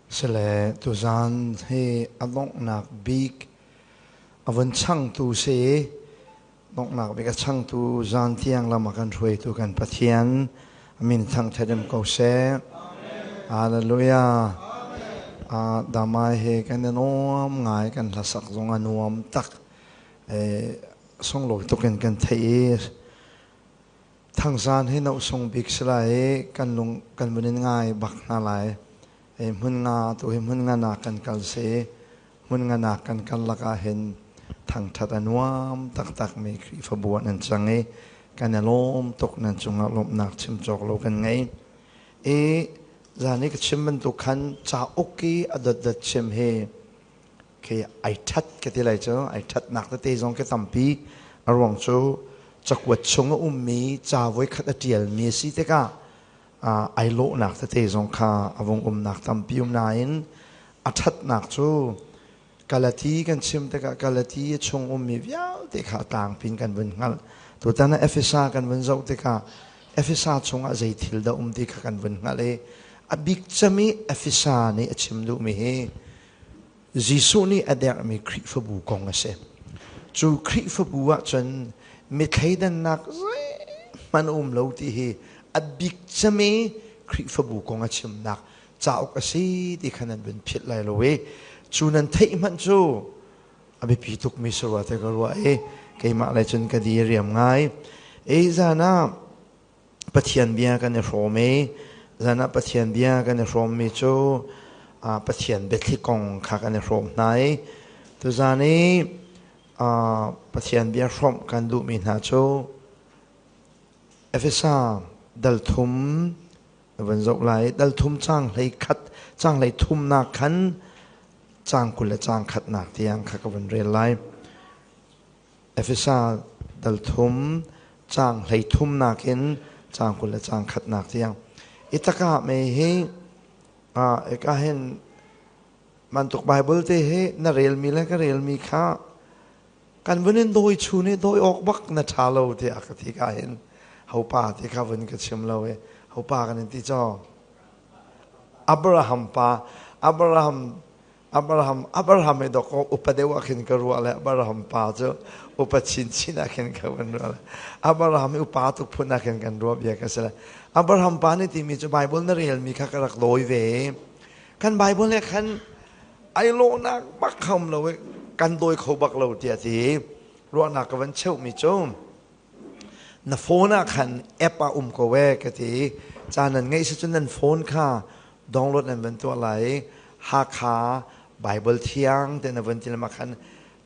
Sile tuzaan hi a donghnak bik a vun changtu si. Donghnak bik a changtu zaan tiang lam a kan hruaitu kan Pathian a min thangṭhat ko seh. Hallelujah. Damai he kan i nuam ngai, kan hlasak zong a nuam tak. Sunglawi tuk in kan theih i Thangzaan hi na usung bik si lai i kan lung kan vun in ngai bak hna lai. Hmun nga tu hi hmun nga nak kan kal si. Hmun nga nak kan kal lakah hin thangthat a nuam taktak mi Khrihfabu ah nan cang i kan i lawm tuk nan cungah lawmhnak chim cawk lo kan ngei. I zan i ka chim bantuk khan cauk i a dotdot chim hi khi ai ṭhat ka ti lai cu ai ṭhatnak tete zong khi tampi a ruang cu cakuat chung a ummi ca voikhat a ṭialmi a si tikah ai lawhnak tete zong kha a vung umnak tampi um nain a ṭhatnak cu Galati kan chim tikah Galati a chung ummi vialte kha a tlangpi in kan vun hngalh. Tutan ah Efesa kan vun zoh tikah Efesa chungah zei thil dah um ti kha kan vun hngalh i a bik cem i Efesa nih a chim duhmi hi Jesuh nih a derhmi Khrihfabu kong a si. Cu Khrihfabu ahcun mi thleidannak zeihmanh a um lo ti hi a bik cem i Khrihfabu kong a chimnak cauk a si ti kha nan vun philh lai lo i cu nan theih hmanh cu a biapi tukmi si rua te ka ruah i keimah lei cun ka di riam ngai. E zan ah Pathian bia kan i hrawm i zan ah Pathian bia kan i hrawmmi cu Pathian biathli kong kha kan i hrawm hna i tuzan i Pathian bia hrawmh kan duhmi hna cu Efesa dal thum na van zoh lai dal thum cang hlei khat cang hlei thumnak khan cang 20 le cang khatnak tiang kha ka van rel lai. Efesa dal thum caang 33 nakin caang 20 le caang khatnak tiang. I taka me hi eka hin mantuk Bible te hi na relmi le ka relmi kha kan vun in dawi chu nih dawi awk bak na ṭha lo tiah ka ti ka hin hopa ti kha vun ka chim lo i hopa kan in ti caw Abraham pa Abraham Abraham Abraham i dawk upa deuh ah khin ka ruah le Abraham pa cu upa chinchin ah khin ka van ruah le Abraham i upa tuk phun ah khin kan ruah bia ka si le Abraham pa nih timi cu Bible na relmi kha ka rak lawi ve kan Bible he khan ai lawhnak bak kham lo i kan dawi kho bak lo tiah ti ruahnak ka van cheuhmi cu na phone ah khan app ah um ko e ka ti ca nan ngeih si cun nan phone kha download nan van tuah lai i Hakha Bible thiang te na van ti lama khan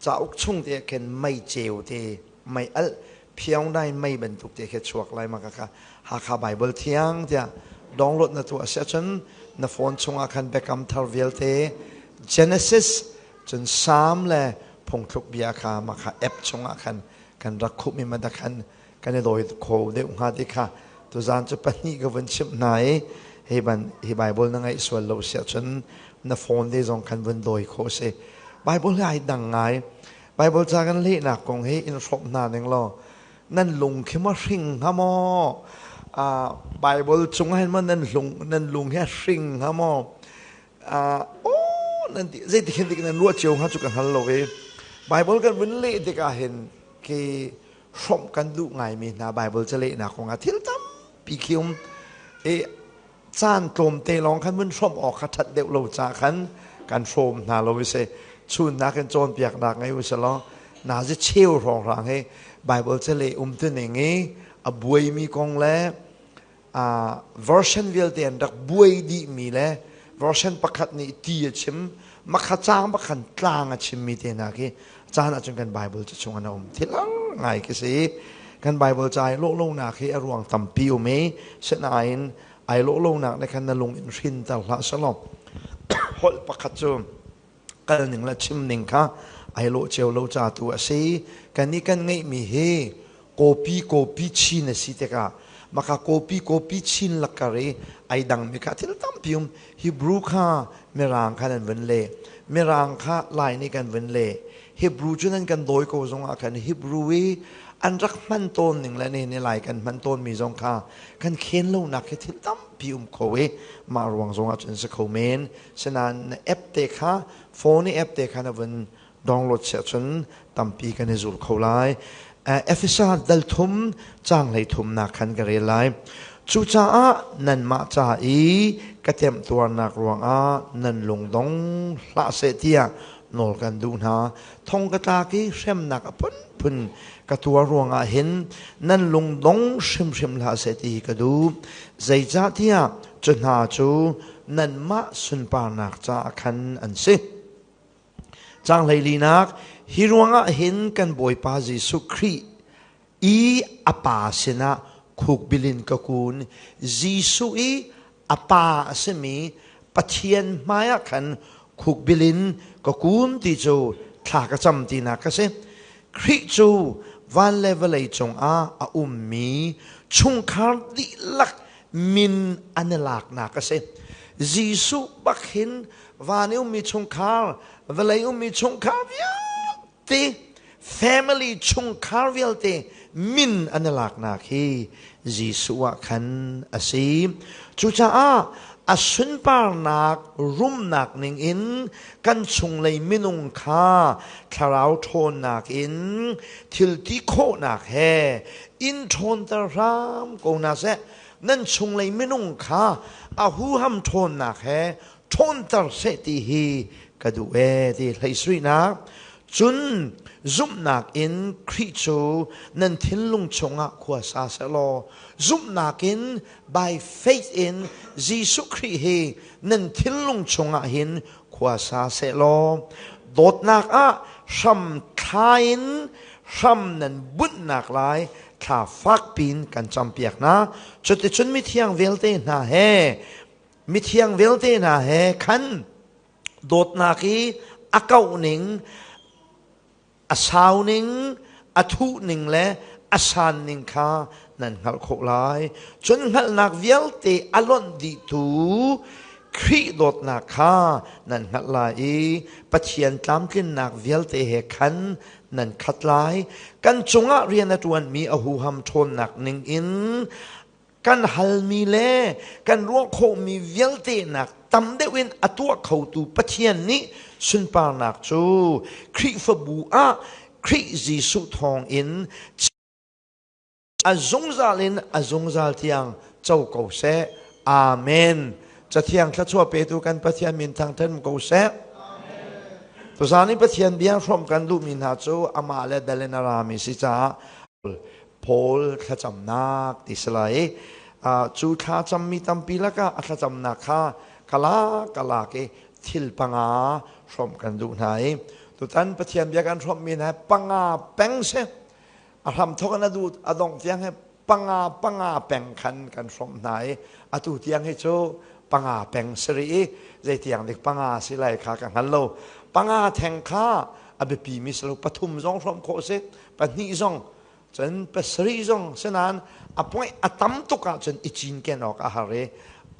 cauk chung te khin mei ceu te mei alh phiang dai mei bantuk te khi chuak lai ma ka Hakha Bible thiang tiah download na tuah si ahcun na phone chungah khan biakam thar vialte Genesis cun Psalm le phungthluk bia kha ma kha app chungah khan kan rak khupmi ma khan kan i dawi kho deuh hnga ti kha tuzaan cu pahnih ka vun chimh hna i hi ban hi Bible na ngaih sual lo si ahcun na phone te zong khan vun dawi khawh si Bible hi ai dang ngai Bible ca kan lehnak kong hi in hrawm hna ning law nan lung khi maw hring hnga maw Bible chung ah hin maw nan lung nan lung hi a hring hnga maw aw nan ti zeiti khin dik nan ruah cio hnga cu ka hngal lo i Bible kan vun leh tikah hin khi hrawmh kan duh ngaimi hna Bible calehnak kongah thil tampi khi um i caan tlawmte lawng khan mun hrawmh awk kha ṭhat deuh lo ca khan kan hrawm hna lo i si chunnak in cawnpiaknak ngei u law nazi cheu hrawnghrang hi Bible caleh um tuning i a buaimi kong le version vialte an rak buai dihmi le version pakhat nih ti a chim makha caang pakhat tlang a chimmi te hna khi caan ahcun kan Bible cu chung an um thil ngai khi si kan Bible ca i lawh lonak hi a ruang tampi um i sinain ai lawh lonak ne khan na lung in hrin ter hlah selaw holh pakhat cu kal ning le chim ning kha ai lawh cio lo ca tu a si kan nih kan ngeihmi hi kopi kopi chin a si tikah maka kopi kopi chin lakar i ai dangmi kha thil tampi um Hebrew kha mirang kha nan vun le mirang kha lai nih kan vun le Hebrew cu nan kan dawi ko zongah khan Hebrew i An rak hman tawn ning le ni lai kan hman tawn mi zong kha kan khen lo nak hi thil tampi um kho i mah ruang zong ah cun si kho men. Sinain na app te kha phone i app te kha na vun download siah cun tampi kan i zul kho lai. Efesa dal thum caang hlei thumnak khan ka rel lai. Cucaah nanmah ca i ka temtuarnak ruangah nan lungdong hlah seh tiah nawl kan duh hna. Thong ka tlak i hremnak a phunphun ka tuar ruangah hin nan lungdong hrimhrim hlah seh ti ka duh. Zeicahtiah cu hna cu nanmah sunparnak caah khan an si. Caang hleilinak, hi ruangah hin kan Bawipa Jesuh Khrih i a Pa sinah khukbil in ka kun. Jesuh i a Pa a simi Pathian hmaiah khan khukbil in ka kun ti cu thla ka cam tinak ka si. Khrih cu van le vawlei cungah a ummi chungkhar dihlak min an i laknak a si. Jesuh bak hin van i ummi chungkhar, vawlei ummi chungkhar vialte, family chungkhar vialte min an i laknak hi Jesuh ah khan a si. Cucaah a sunparnak rumnak ning in kan chunglei minung kha thlarau ṭhawnnak in thil ti khawhnak he in ṭhawnter hram ko hna seh. Nan chunglei minung kha a huham ṭhawnnak he ṭhawnter seh ti hi ka duh ee ti hleisuinak. Cun zumhnak in Khrih cu nan thinlung chungah khua sa sehlaw zumhnak in by faith in Jesuh Khrih hi nan thinlung chungah hin khua sa sehlaw dawtnak ah hram thla in hram nan bunhnak lai thla fakpiin kan campiak hna. Cuticun mithiang vialte hna he mithiang vialte hna he khan dawtnak i a kauh ning, a sau ning, a thuh ning le a san ning kha nan hngalh khawh lai. Cun hngalhnak vialte a lonh dihtu Khrih dawtnak kha nan hngalh lai i Pathian tlamtlinnak vialte he khan nan khat lai. Kan cungah rian a ṭuanmi a huham ṭhawnnak ningin kan halmi le kan ruah khawhmi vialte nak tam deuh in a tuah khotu Pathian nih sunparnak cu Khrihfabu ah Khrih Jesuh thawngin a zungzal in a zungzal tiang co ko seh. Amen. Cathiang thluachuah petu kan Pathian min thangṭhat ko seh. Tuzaan i Pathian bia hrawm kan duhmi hna cu amah le dal in a rami si caah Paul thlacamnak ti si lai. Cu thlacammi tampi lakah a thlacamnak kha kala kalak i thil panga hrawm kan duh hna i tutan Pathian bia kan hrawmmi hna panga peng si. A hramthawk in a duh a dongh tiang hi panga panga peng khan kan hrawmh hna i atu tiang hi cu panga peng si rih i zeitiang dik panga si lai kha ka hngal lo. Panga theng kha a biapi mi si lo pathum zong hrawmh khawh si pahnih zong cun pasarih zong sinain a point a tam tuk ahcun i cinken awk a har i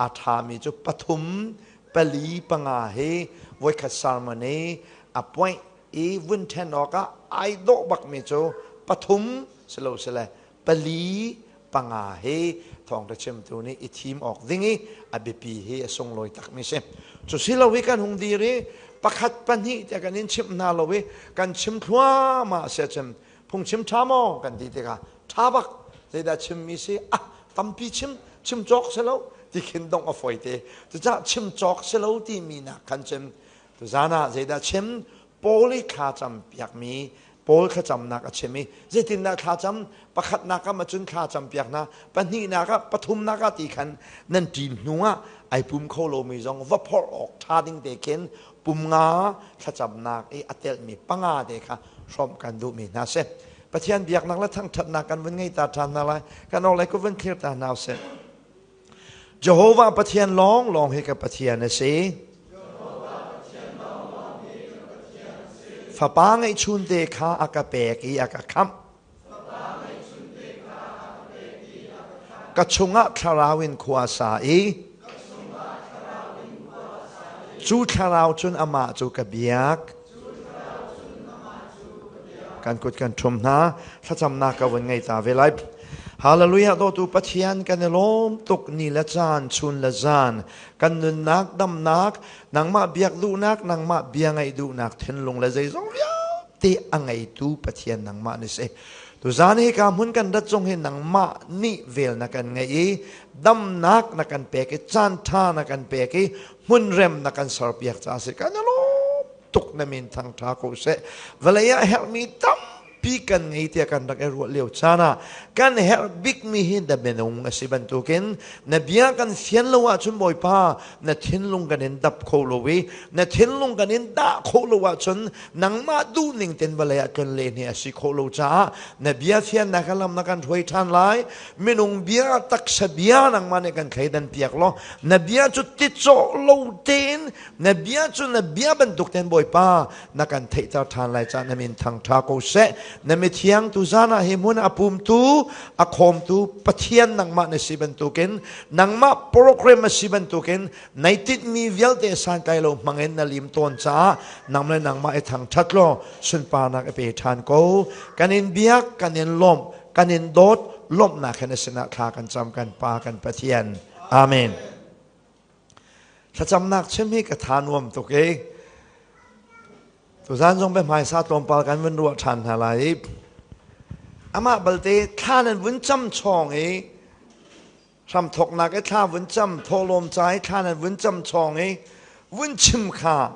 a ṭhami cu pathum pali panga hi voikhat sermon i a point i vun ṭhen awkah ai dawh bakmi cu pathum silosile pali panga hi thawngṭha chimtu nih i thim awk ding i a biapi hi a sunglawi takmi si. Cu si lo i kan hung dir i pakhat pahnih tiah kan in chimh hna lo i kan chim thluahmah si ahcun phungchim ṭha maw kan ti tikah ṭha bak zeidah chimmi si ah tampi chim chim cawk si lo ti khin dongh a fawi te. Cucaah chim cawk si lo timi nak khan cun Tuzaan ah zeidah chim? Paul i thlacam piakmi Paul thlacamnak a chim i zeitindah thlacam pakhatnak ah macun thlacam piak hna pahnihnak ah pathumnak ah ti khan nan ṭin hnu ah ai pum kho lomi zong va phorh awk ṭha ding te khin pum nga thlacamnak i a telhmi panga te kha hrawmh kan duhmi hna si. Pathian biaknak le thangṭhatnak kan vun ngei ta ṭhan hna lai. Kan awlei ku vun thlir ta hna usih. Jehovah Pathian lawnglawng hi ka Pathian a si. Fapa ngeihchunte kha a ka pek i a ka khamh. Ka chungah thlarau in khua sa i cu thlarau cun amah cu ka biak. Kan kut kan ṭhum hna. Thlacamnak ka vun ngei ta ve lai. Hallelujah dawtu Pathian kan i lawm tuk ni le caan chun le zan kan nunnak damnak nangmah biak duhnak nangmah bia ngaih duhnak thinlung le zeizong vialte a ngeitu Pathian nangmah ni si. Tuzan hi ka hmun kan rat zong hi nangmah nih vel na kan ngeih i damnak na kan pek i caan ṭha na kan pek i hmunrem na kan serpiak caah si kan i lawm tuk na min thangṭha ko seh. Vawlei ah herhmi tampi kan ngei tiah kan rak i ruah lio caan ah kan herh bikmi hi na minung a si bantukin na bia kan fian lo ahcun Bawipa na thinlung kan in dap kho lo i na thinlung kan in dah kho lo ahcun nangmah duhning ten vawlei ah tlon len hi a si khawh lo caah na bia fiannak a lam na kan hruai ṭhan lai. Minung bia taksa bia nangmah nih kan thleidan piak law na bia cu ticawh lo tein na bia cu na bia bantuk tein Bawipa na kan theihter ṭhan lai caah na min thangṭha ko seh. Na mithiang tu zan ah hi hmun a pumtu a khawmtu Pathian nangmah na si bantukin nangmah program a si bantukin nai tinhmi vialte santlai lo hmangin na lim tawn caah nang le nangmah i thangṭhat law sunparnak i pe ṭhan ko. Kan in biak, kan in lawmh, kan in dawt. Lawmhnak he na sinah thla kan cam, kan Pa, kan Pathian. Amen. Thlacamnak chim hi ka tha nuam tuk i tuzan zong biahmaisa tlawmpal kan vun ruah ṭhan hna lai i amah balte thla nan vun cam chawng i hramthawknak i thla vun cam thawhlawm ca i thla nan vun cam chawng i vun chim kha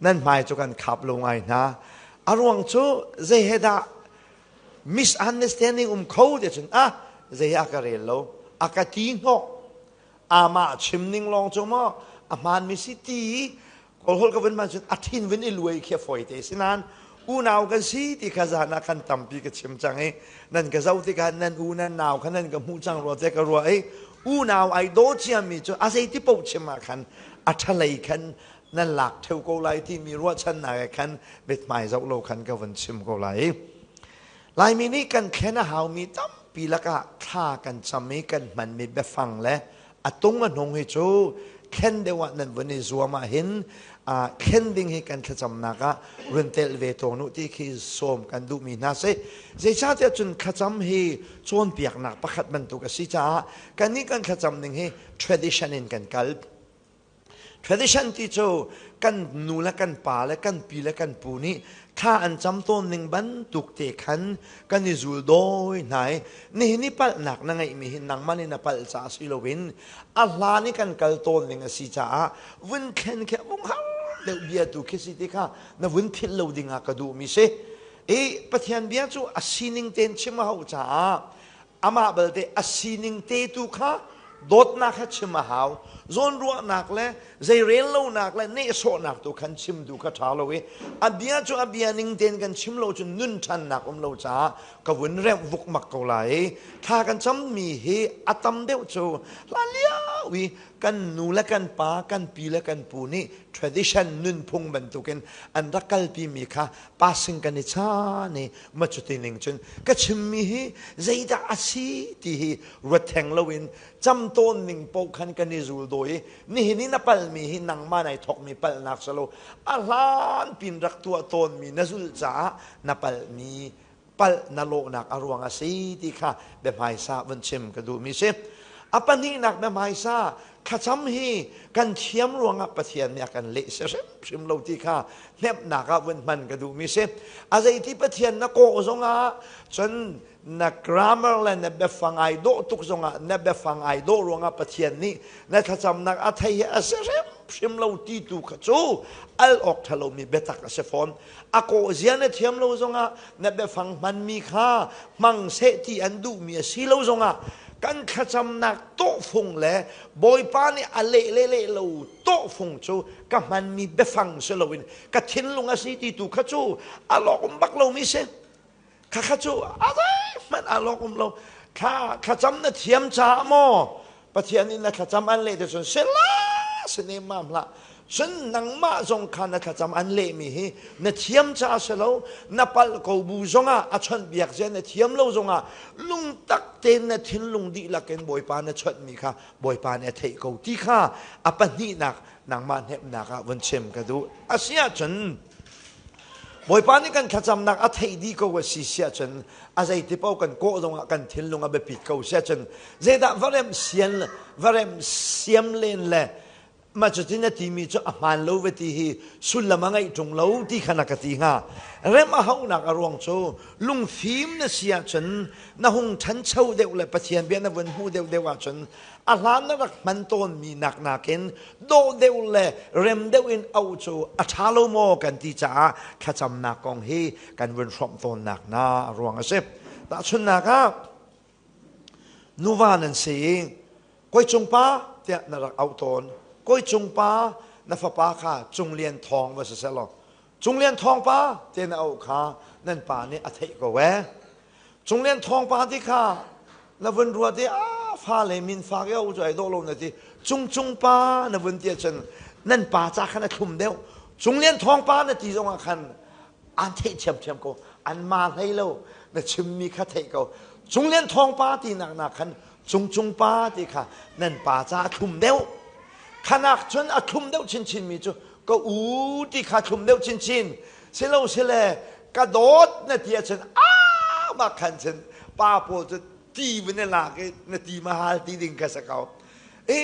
nan hmai cu kan khap lo ngai hna. A ruang cu zei he dah misunderstanding um kho te cun ah zei a ka rel lo a ka ti hnawh amah chim ning lawng cu maw a hmaanmi si ti Kawlholh ka vun hman cun a thin vun i luai khi a fawi te si nain unau kan si ti kha zan ah khan tampi ka chim cang i nan ka zoh tikah nan u nan nau kha nan ka hmuh cang rua te ka ruah i unau ai daw ciami cu a zeiti paoh chim ah khan a ṭhalei khan nan lak ṭheo ko lai timi ruahchannak he khan mithmai zoh lo khan ka vun chim ko lai. Laimi nih kan thlen a haumi tampi lakah thla kan cam i kan hmanmi biafang le a tung a hnung hi cu thlen deuh ah nan vun i zuam ahhin thlen ding hi kan thlacamnak ah run telh ve tawn u ti khi sawm kan duhmi hna si. Zeicahtiah cun thlacam hi cawnpiaknak pakhat bantuk a si caah kannih kan thlacam ning hi tradition in kan kal. Tradition ti cu kan nu le kan pa le kan pi le kan pu nih thla an cam tawn ning bantuk te khan kan i zul dawi hna i nihin i palhnak na ngeihmi hi nangmah nih na palh caah si loin a hlan i kan kal tawn ning a si caah vun thlen khi a vung har deuh bia tu khi si ti kha na vun philh lo ding ah ka duhmi si. I Pathian bia cu a sining tein chim a hauh caah amah balte a sining te tu kha dawtnak he chim a hau. Zawnruahnak le zeirel lonak le nehsawhnak tu khan chim tu kha ṭha lo i a bia cu a bia ning tein kan chim lo cun nun ṭhannak um lo caah ka vun remh vukmak ko lai i thla kan cammi hi a tam deuh cu hlan lio i kan nu le kan pa kan pi le kan pu nih tradition nunphung bantukin an rak kalpi mi kha passing kan i chan i ma cuti ning cun ka chimmi hi zeidah a si ti hi ruat theng loin cam tawn ning paoh khan kan i zul dawi i nihin i na palmi hi nangmah nai thawkmi palhnak si lo a hlan pin rak tuah tawnmi na zulh caah na palhmi palh na lawhnak a ruang a si ti kha biahmaisa vun chim ka duhmi si. A pahnihnak biahmaisa, thlacam hi kan thiam ruangah Pathian nih a kan leh si hrimhrim lo ti kha hnemhnak ah vun hman ka duhmi si. A zeiti Pathian na kawh zongah cun na grammar le na biafang ai dawh tuk zongah na biafang ai dawh ruangah Pathian nih na thlacamnak a thei hi a si hrimhrim lo ti tu kha cu al awk ṭhalomi biatak a si fawn. A kawh zia na thiam lo zongah na biafang hmanmi kha hmang seh ti an duhmi a si lo zongah kan thlacamnak tawhfung le Bawipa nih a leh le leh lo tawhfung cu ka hmanmi biafang si loin ka thinlung a si ti tu kha cu a lawk um bak lomi si. Kha kha cu a zeihmanh a lawk um lo. Thla thlacam na thiam caah maw Pathian nih na thlacam an leh te cun sila si nemmam hlah. Cun nangmah zong kha na thlacam an lehmi hi na thiam caah si lo, na palh ko bu zongah a chawnhbiak zia na thiam lo zongah lungtak tein na thinlung dihlak in Bawipa na chawnhmi kha Bawipa nih a theih ko ti kha a pahnihnak nangmah hnemhnak ah vun chim ka duh. A si ahcun. Bawipa nih kan thlacamnak a theih dih ko a si siah cun a zeiti paoh kan kawh zongah kan thinlung a biapit ko siah cun zeidah va rem sian va rem siam len le mah cutin a timi cu a hmaan lo va ti hi sullam a ngeih ṭung lo ti kha na ka ti hnga. Rem a hauhnak a ruang cu lungfim na si ahcun na hung ṭhancho deuh le Pathian bia na vun hmuh deuhdeuh ahcun a hlan na rak hman tawnmi nak nakin dawh deuh le rem deuh in auh cu a ṭha lo maw kan ti caah thlacamnak kong hi kan vun hrawmh tawnnak na a ruang a si. Tahchunhnak ah nuva nan si i koi cung pa tiah na rak auh tawn. Koi cung pa na fapa kha Cung Lian Thawng va si seh law Cung Lian Thawng pa tiah na auh kha nan pa nih a theih ko ee. Cung Lian Thawng pa ti kha na vun ruat i a fa le min fa ke u cu ai dawh lo na ti. Cung Cung pa na vun ti ahcun nan pa ca khan a thlum deuh. Cung Lian Thawng pa na ti zongah khan an theih thiamthiam ko an ma hlei lo na chimmi kha theih ko Cung Lian Thawng pa ti nak nak khan Cung Cung pa ti kha nan pa ca a thlum deuh khanak cun a thlum deuh chinchin mi cu ka u ti kha thlum deuh chinchin silo sile ka dawt na ti ahcun a mah khan cun pa pawl cu ti vun i lak i na ti mahal ti ding kha si ko i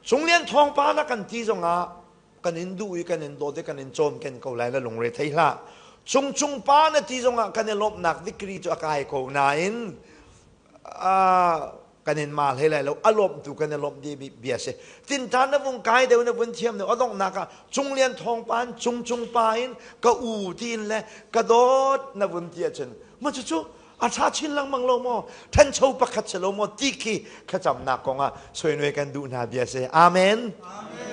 Cung Lian Thawng pa na kan ti zongah kan in duh i kan in dawt i kan in cawmken ko lai na lungre thei hlah Cung Cung pa na ti zongah kan i lawmhnak degree cu a kai ko nain kan in ma hlei lai lo a lawmh tu kan i lawmh di bia si tintan na vung kai deuh na vun thiam deuh a donghnak ah Cung Lian Thawng pa in Cung Cung pa in ka u tiin le ka dawt na vun ti ahcun ma cucu a ṭha chin lengmang lo maw ṭhancho pakhat si lo maw ti khi thlacamnak kong ah soinoi kan duh hna bia si amen, amen.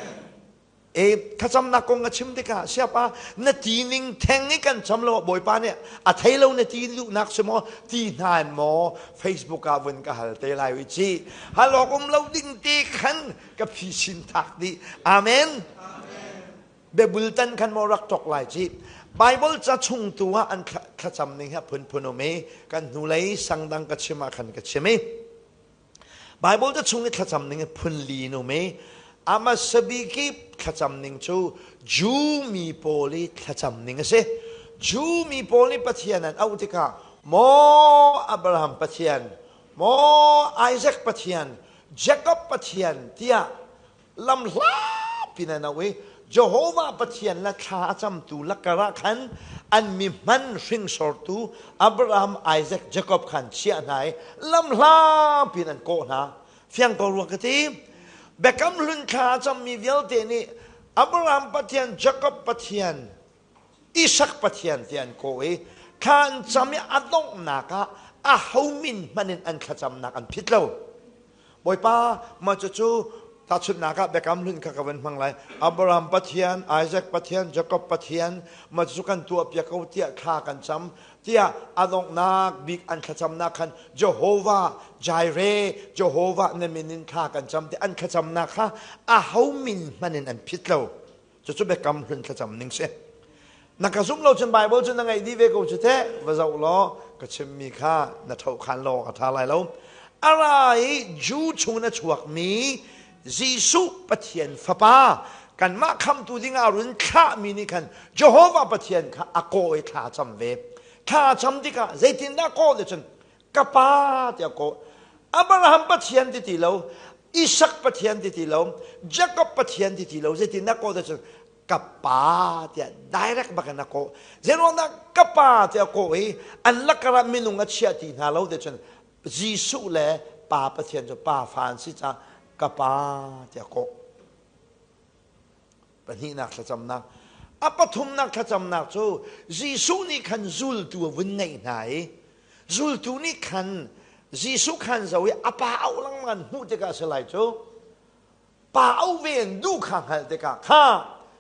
E thlacamnak kong a chim tikah siapa na ti ning theng i kan cham lo bawipa nih a thei lo na ti duhnak si maw ti hna in maw Facebook ah vun ka hal te lai ui ci halok um lo ding te khan ka phi sin thak dih amen, amen. Biabul tan khan maw rak ṭok lai ci Bible ca chung tu ah an thlacam ning hi phunphun um i kan hnulei sangdang ka chim ah khan ka chim i Bible ca chung i thlacam ning hi phun li in um i amasabi thlacam ning cu Jew mi pawl i thlacam ning a si. Jew mi pawl nih Pathian an auh tikah maw Abraham Pathian, maw Isaac Pathian, Jacob Pathian tiah lam hlapi in an auh i Jehovah Pathian le thla a camtu lakar ah khan an mi hman hringsortu Abraham, Isaac, Jacob khan chiah hna i lam hlapi in an kawh hna. Fiang ko rua ka ti. Biakam hlun thla a cammi vialte nih Abraham Pathian, Jacob Pathian, Isak Pathian ti an kawh i thla an cam i a donghnak ah a ho min hmanh in an thlacamnak an phit lo. Bawipa, mah cucu tahchunhnak ah Biakam Hlun kha ka van hmang lai. Abraham Pathian, Isaac Pathian, Jacob Pathian, mah cucu kan tuahpiak ko tiah thla kan cam. Tiah a donghnak bik an thlacamnak khan Jehovah Jireh, Jehovah na min in thla kan cam ti an thlacamnak kha a ho min hmanh in an phit lo. Cucu Biakam Hlun thlacam ning si. Na ka zumh lo cun Bible cu na ngeih dih ve ko cu teh va zoh law ka chimmi kha na tho khan law a ṭha lai lo. A ra i Jew chung in a chuakmi Jesuh Pathian Fapa kanmah khamtu dingah a run thlahmi nih khan Jehovah Pathian kha a kawh i thla a cam ve. Thla a cam tikah zeitindah kawh ti cun ka pa tiah kawh. Abraham Pathian ti ti lo, Isak Pathian ti ti lo, Jacob Pathian ti ti lo, zeitindah kawh ti cun ka pa tiah direct bak in a kawh. Zeiruangdah ka pa tiah a kawh i an lakar ah minung a chiah ti hna lo ti cun Jesuh le Pa Pathian cu pa fa an si caah ka pa tiah kawh. Pahnihnak thlacamnak. A pathumnak thlacamnak cu Jesuh nih khan zultu a vun ngeih hna i zultu nih khan Jesuh khan zo i a pa auh lengmang an hmuh tikah a si lai cu pa auh ve an duh kha hngalh tikah kha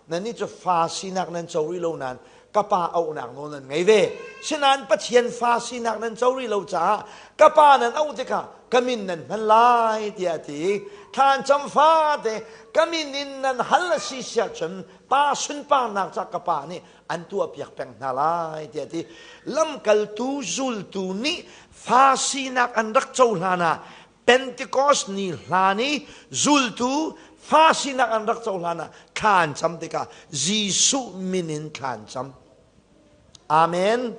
nannih cu fa sinak nan co rih lo nain ka pa auhnak nawl nan ngei ve sinain Pathian fa sinak nan co rih lo caah ka pa nan auh tikah ka min nan hman lai tiah a ti thla an cam fate ka min in nan hal a si siah cun pa sunparnak ca ka pa nih an tuahpiak peng hna lai tiah a ti lamkaltu zultu nih fa sinak an rak cohlan ah Pentecost ni hlan i zultu fa sinak an rak cohlan ah thla an cam tikah Jesuh min in thla an cam. Amen.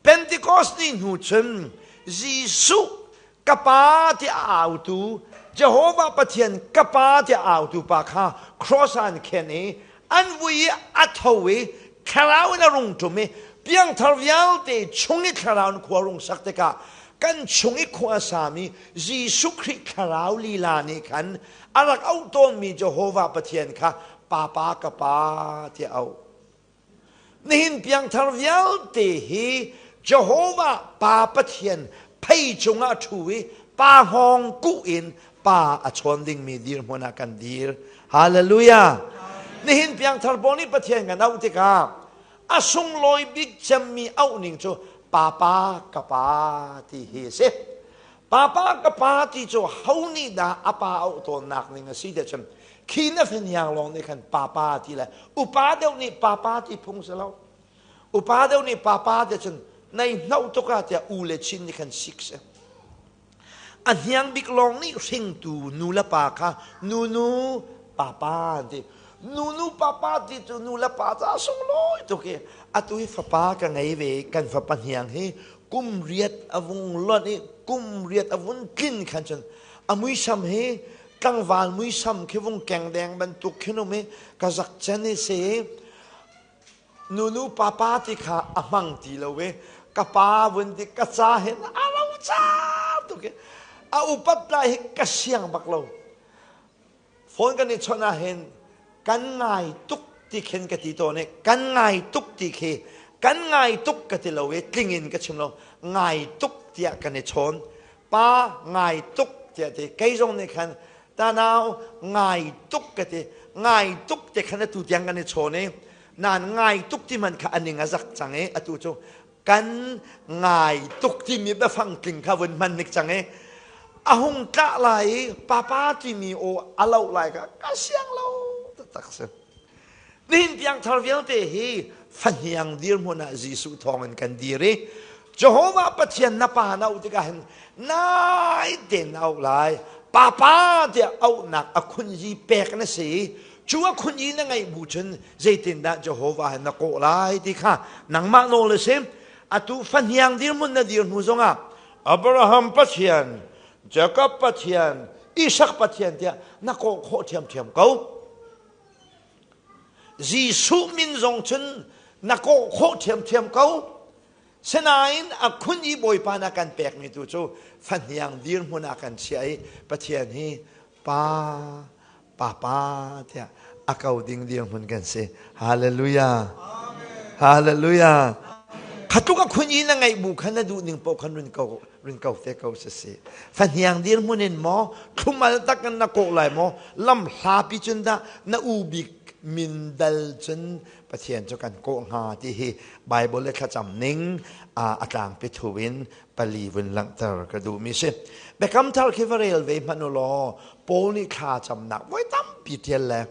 Pentecost ni hnu cun Jesuh ka pa tiah a autu Jehovah Pathian ka pa tiah a autu pa kha cross ah an khen i an vui i a tho i thlarau in a rung ṭum i piangthar vialte chung i thlarau in khua rung sak tikah kan chung i khua a sami Jesuh Khrih thlarau lila nih khan a rak auh tawnmi Jehovah Pathian kha Papa ka pa tiah auh. Nihin piangthar vialte hi Jehovah Pa Pathian phei cungah a ṭhu i pa hngawng kuh in pa a chawn dingmi dirhmun ah kan dir. Hallelujah! Nihin piangthar pawl nih Pathian kan auh tikah a sunglawi bik cemmi auh ning cu Papa ka pa ti hi a si. Papa ka pa ti cu ho nih dah a pa auh tawnnak ning a si tiah cun khi na finiang lawng nih khan papa ti le upa deuh nih papa ti phung si lo. Upa deuh nih papa ti cun nei hno tuk ah tiah u le chin nih khan sik si. A hniang bik lawng nih hringtu nu le pa kha nunu papa an ti. Nunu papa ti cu nu le pa ca sunglawi tuk i atu hi fapa ka ngei ve kan fapa hniang hi kum riat a vung lonh i kum riat a vun tlin khan cun a muisam hi tlangval muisam khi vung keng deng bantuk khin um i ka zak cen i si nunu papa ti kha a hmang ti lo i ka pa vun ti ka ca hin a lo ca tuk i a upat lai hi ka siang bak lo. Phone kan i chawnh ahhin kan ngai tuk ti khin ka ti tawn i kan ngai tuk ti khi kan ngai tuk ka ti lo i tling in ka chim lo, ngai tuk tiah kan i chawn. Pa ngai tuk tiah ti kei zong nih khan ta nau ngai tuk ka ti, ngai tuk ti khan atu tiang kan i chawn i nan ngai tuk ti man kha aning a zak cang i atu cu kan ngai tuk timi biafang tling kha vun hman nik cang i a hung tlah lai i papa timi aw a loh lai ka ka siang lo taktak si. Nihin piangthar vialte hi fahniang dirhmun ah Jesuh thawng in kan dir i Jehovah Pathian na pa na auh tikah hin nai tein na auh lai. Papa tiah auhnak a khunzi pek na si. Cu a khunyi na ngeih bu cun zeitindah Jehovah he na kawh lai ti kha nangmah nawl a si. Atu fahniang dirhmun na dir hnu zongah Abraham Pathian, Jacob Pathian, Isak Pathian tiah na kawh khawh ṭhiamṭhiam ko. Jesuh min zong cun na kawh khawh ṭhiamṭhiam ko. Sinain a khun i Bawipa na kan pekmi tu cu fahniang dirhmun ah kan chiah i Pathian hi Pa, Papa tiah a ko ding dirhmun kan si. Hallelujah. Hallelujah. Khatluk a khun i na ngaih bu khan na duh ning paoh khan run ko run ko te ko si si. Fahniang dirhmun in maw thlumal tak in na kawh lai maw lam hlapi cun dah na u bik min dal cun Pathian cu kan kawh hnga ti hi Bible le thlacam ning a tlangpi thu in pali vun langhter ka duhmi si. Biakam thar khi va rel ve hmanh u law Paul nih thla camnak voi tampi ṭial le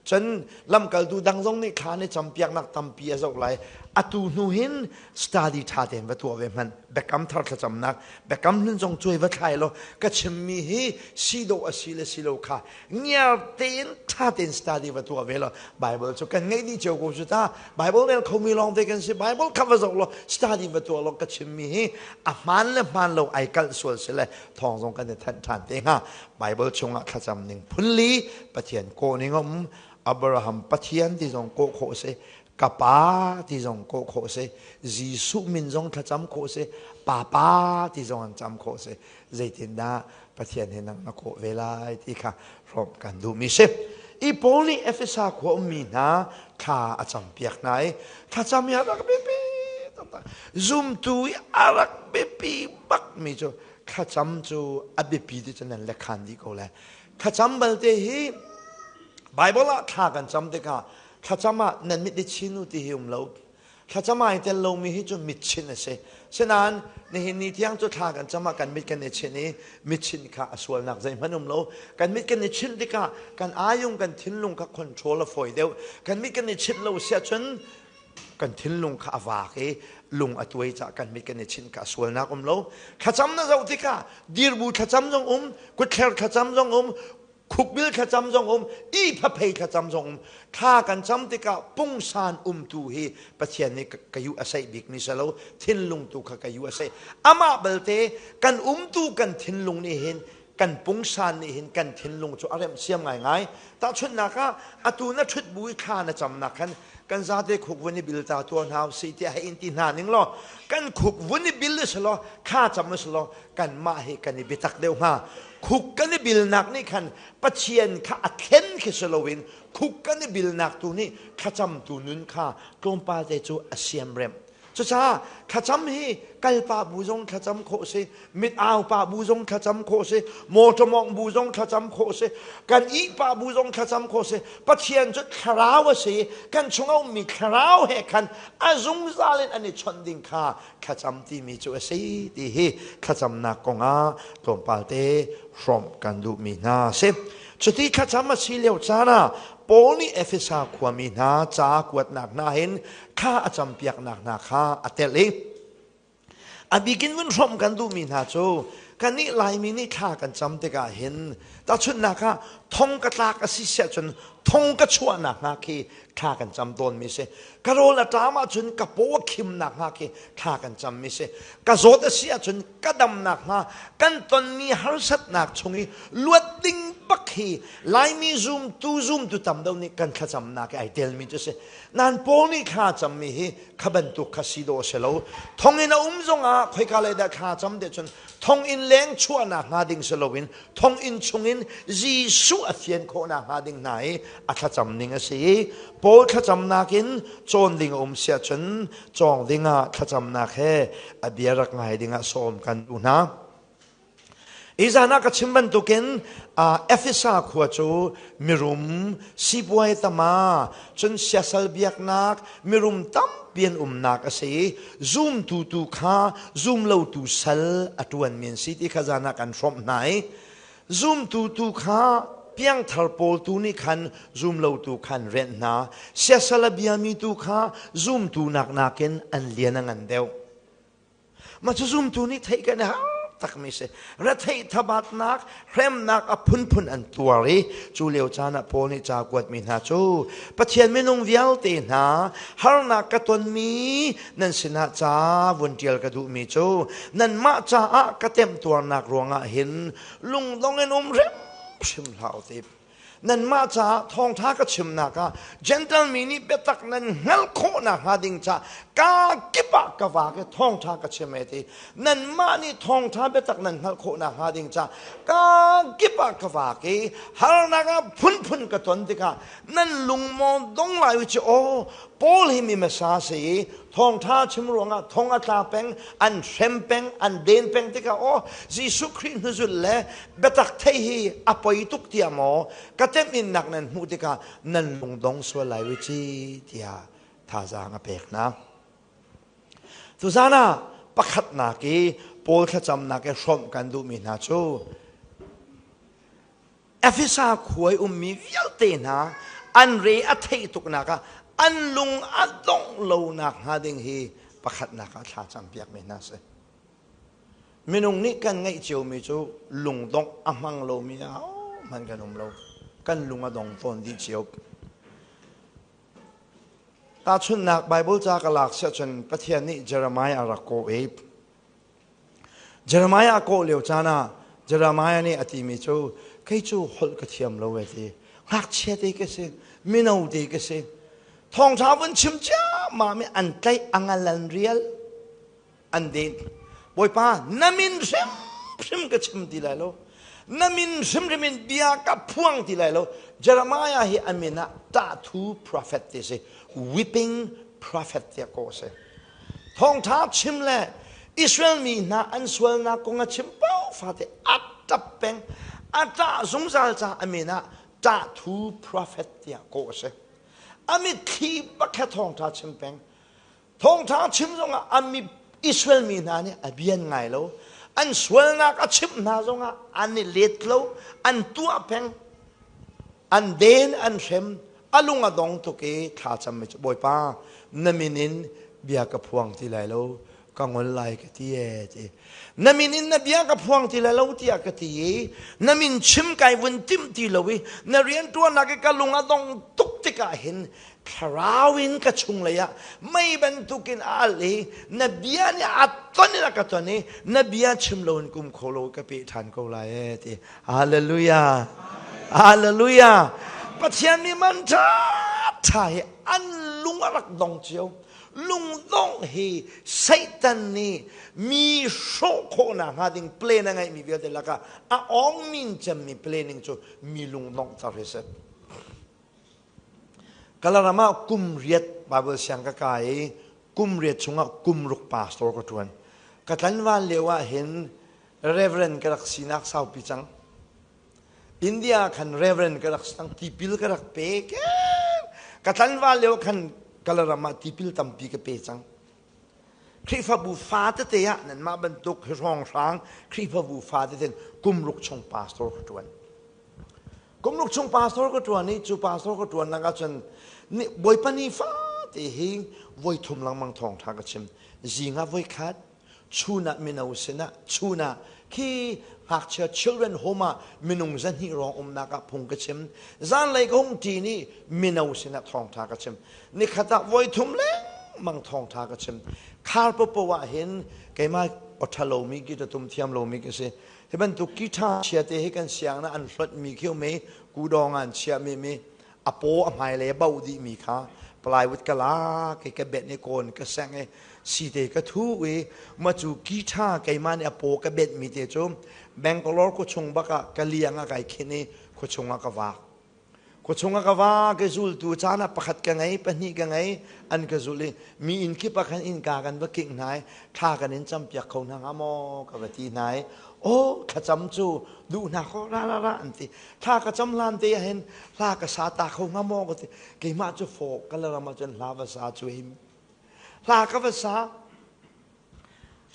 cun lamkaltu dang zong nih thla nih campiaknak tampi a zoh lai. Atu hnu hin study ṭha tein va tuah ve hmanh. Biakam thar thlacamnak, biakam hlun zong cuai va thlai law ka chimmi hi si dawh a si le si lo kha ngiar tein ṭha tein study va tuah ve law Bible cu kan ngeih dih cio ko cu ta. Bible rel khomi lawng te kan si. Bible kha va zoh law study va tuah law ka chimmi hi a hmaan le hmaan lo ai kalh sual si le thawng zong kan i thanh ṭhan te hnga. Bible chungah thlacam ning phunli Pathian kawh ning a um. Abraham Pathian ti zong kawh khawh si, ka pa ti zong kawh khawh si, Jesuh min zong thlacam khawh si, Papa ti zong an cam khawh si. Zeitindah Pathian he nang na kawh ve lai ti kha hrawmh kan duhmi si. I Paul nih Efesa khua ummi hna thla a campiak hna i thlacam hi a rak biapi taktak. Zumtu i a rak biapi bakmi cu thlacam cu a biapi ti cu nan lekhan dih ko lai. Thlacam balte hi Bible ah thla kan cam tikah thlacam ah nan mit i chin u ti hi um lo. Thlacam ai tel lomi hi cu mitchinh a si. Sinain nihin ni tiang cu thla kan cam ah kan mit kan i chinh i mitchinh kha a sualnak zeihmanh um lo. Kan mit kan i chinh tikah kan ayung kan thinlung kha control a fawi deuh. Kan mit kan i chinh lo siah cun kan thinlung kha a vaak i lung a tuai caah kan mit kan i chinh kha a sualnak um lo. Thlacam na zoh tikah dirbu thlacam zong um, kutthler thlacam zong um, Khukbil thlacam zong um, ihphapei thlacam zong um. Thla kan cam tikah pungsan umtu hi Pathian nih ka yu a saih bikmi si lo, thinlung tu kha ka yu a saih. Amah belte kan umtu kan thinlung nih hin kan pungsan nih hin kan thinlung cu a remhsiam ngaingai. Tahchunhnak ah, atu na ṭhut bu i thla na camnak khan kan zate khuk vun i bil ta tuah hna usih tiah hei in ti hna ning law kan khuk vun i bil si law thla cam si law kanmah hi kan i biatak deuh hnga. Khuk kan i bilnak nih khan Pathian kha a thlen khi si loin khuk kan i bilnak tu nih thlacamtu nun kha tlawmpal te cu a siamremh. Cucaah thlacam hi kalpa bu zong thlacam khawh si, mit au pa bu zong thlacam khawh si, mawṭaw mawngh bu zong thlacam khawh si, kan ihpa bu zong thlacam khawh si. Pathian cu thlarau a si i kan chung a ummi thlarau he khan a zungzal in an i chawnh ding kha thlacam timi cu a si ti hi thlacamnak kong ah tlawmpal te hrawmh kan duhmi hna a si. Cuti thlacam a si lio caan ah Paul nih Efesa khuami hna ca kuatnak hna hin thla a campiaknak hna kha a telh i a bikin vun hrawmh kan duhmi hna cu kannih Laimi nih thla kan cam tikah hin tahchunhnak ah thong ka tlak a si siah cun thong ka chuahnak hnga khi thla kan cam tawnmi si. Ka rawl a ṭam ahcun ka paw a khimnak hnga khi thla kan cammi si. Ka zawt a si ahcun ka damnak hnga kan tonmi harsatnak chung i luat ding bak hi Laimi zumtu zumtu tam deuh nih kan thlacamnak i ai telmi cu si. Nan Paul nih thla cammi hi kha bantuk kha si dawh a si lo. Thonginn a um zongah khoika lei dah thla cam te cun thonginn leng chuahnak hnga ding si loin thonginn chungin Jesuh a fian khawhnak hnga ding hna i a thlacam ning a si i Paul thlacamnak in cawn ding a um siah cun cawng dingah thlacamnak he a bia rak ngai dingah sawm kan duh hna. Izan ah ka chim bantukin Efesa khua cu mirum sipuai tama cun siasal biaknak mirum tampi an umnak a si i zumtu tu kha zumlotu sal a ṭuanmi an si ti kha zan ah kan hrawmh hna i zumtu tu kha piangthar pawl tu nih khan zumlotu khan renh hna siasal a biami tu kha zumtu nak nakin an lian a ngan deuh. Mah cu zumtu nih theih kan i har takmi si. Retheih thabatnak, hremnak a phunphun an tuar i cu lio caan ah Paul nih ca kuatmi hna cu Pathian minung vialte hna harnak ka tonmi nan sinah ca vun ṭial ka duhmi cu nanmah caah ka temtuarnak ruangah hin lungdong in um hrimhrim hlah u ti. Nanmah caah thawngṭha ka chimnak ah Gentle mi nih biatak nan hngalh khawh nakhnga ding ca ka kip ah ka vak i thawngṭha ka chim e ti. Nanmah nih thawngṭha biatak nan hngalh khawh nakhnga ding ca ka kip ah ka vak i harnak ah phunphun ka ton tikah nan lung maw dong lai u ci aw Paul hi mi hmasa si i thawngṭha chim ruangah thong a tla peng, an hrem peng, an den peng tikah aw Jesuh Khrih hnuzul le biatak theih hi a poi tuk tiah maw ka temhinnak nan hmuh tikah nan lungdong sual lai u ci tiah thazaang a pek hna. Tuzan ah pakhatnak i Paul thlacamnak i hrawmh kan duhmi hna cu Efesa khua i ummi vialte hna an re a theih tuknak ah an lung a dongh lonak hnga ding hi pakhatnak ah thla campiakmi hna si. Minung nih kan ngeih ciomi cu lungdongh a hmang lomi ahohmanh kan um lo. Kan lung a dong tawn dih cio. Tahchunhnak Bible ca ka lak siah cun Pathian nih Jeremiah a rak kawh i Jeremiah a kawh lio caan ah Jeremiah nih a timi cu kei cu holh ka thiam lo e ti. Ngakchia te ka si, mino te ka si. Thawngṭha vun chim ciammam i an tlaih a ngal an rial. An den. Bawipa, na min hrimhrim ka chim ti lai lo. Na min hrimhrim in bia ka phuang ti lai lo. Jeremiah hi a min ah tahthu prophet ti si. Weeping prophet tiah kawh a si. Thawngṭha chim le Israel mi hna an sualnak kong a chim paoh fate a ṭap peng. A ṭah zungzal caah a min ah tahthu prophet tiah kawh a si. A mitthli bak he thawngṭha chim peng. Thawngṭha chim zongah a mi Israel mi hna nih a bian ngai lo. An sualnak a chimh hna zongah an i let lo, an tuah peng, an den, an hrem, a lung a dong tuk i thlacam mi cu Bawipa na min in bia ka phuang ti lai lo. Ka ngol lai ka ti ee ti. Na min in na bia ka phuang ti lai lo tiah ka ti i na min chim kai vun timh ti lo i na rianṭuannak i ka lung a dong tuk tikah hin thlarau in ka chunglei ah mei bantukin a alh i na bia nih a ton in a ka ton i na bia chim loin kum kho lo ka peh ṭhan ko lai ee ti. Hallelujah. Hallelujah. Pathian mi man ṭha ṭha hi an lung a rak dong cio. Lungdongh hi Satan nih mi hrawh khawhnak hnga ding plan a ngeihmi vialte lakah a awngmin cemmi planning cu mi lungdonghter hi si. Kalaram ah kum riat Bible siang ka kai i kum riat chungah kum ruk pastor ka ṭuan. Ka tlanval lio ah hin Reverend ka rak sinak saupi cang. India khan Reverend ka rak sang tipil ka rak pe ka tlanval lio khan Kalaram ah tipil tampi ka pe cang. Khrihfabu fa tete ah nanmah bantuk hi hrawnghrang Khrihfabu fa tete kum ruk chung pastor ka ṭuan. Kum ruk chung pastor ka ṭuan i cu pastor ka ṭuan nak ahcun Bawipa ni fate hi voi thum lengmang thawngṭha ka chim. Zing ah voi khat, chun ah mino sinah chun ah khi ngakchia children home ah minung zahnih rong umnak ah phung ka chim. Zanlei ka hung ṭin i mino sinah thawngṭha ka chim. Nikhat ah voi thum lengmang thawngṭha ka chim. Khar popo ah hin keimah aw ṭha lomi ki tum thiam lomi ka si. Hi bantuk ki ṭha chia te hi kan siang na an hlonhmi khi um i kudawng ah an chiahmi mi a paw a hmailei a bauh dihmi kha plywood ka lak i ka benh i kawn ka sengh i site ka thu i ma cu ki ṭha keimah nih a paw ka benhmi te cu Bangalore khuachung bak ah ka liang ah kai khin i khuachung ah ka vak. Khuachung ah ka va ka zultu caan ah pakhat ka ngei, pahnih ka ngei, an ka zulh i mi inn kip ah khan innka kan va kingh hna i thla kan in campiak kho hna hnga maw ka va ti hna i aw thlacam cu duh hna kho ra ra ra an ti. Thla ka cam hlan te ah hin hla ka sa ta kho hnga maw ka ti. Keimah cu fawh ka la ram ah cun hla va sa cu him. Hla ka va sa.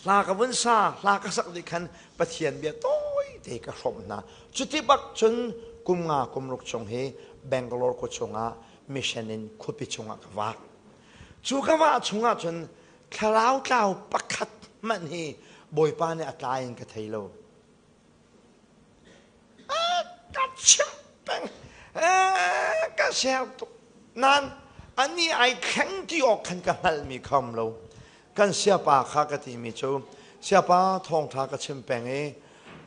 Hla ka vun sa, hla ka sak dih khan Pathian bia tawite ka hrawmh hna. Cuti bak cun kum nga kum ruk chung hi Bangalore khua chungah mission in khuapi chungah ka vak. Cu ka vah chungah cun thlarau tlau pakhat hmanh hi Bawipa nih a tlai in ka thei lo. Ka chimh peng. Ka ser tuk. Nain ani ai thleng ti awk khan ka hngalhmi kha um lo. Kan siapa kha ka timi cu siapa thawngṭha ka chim peng i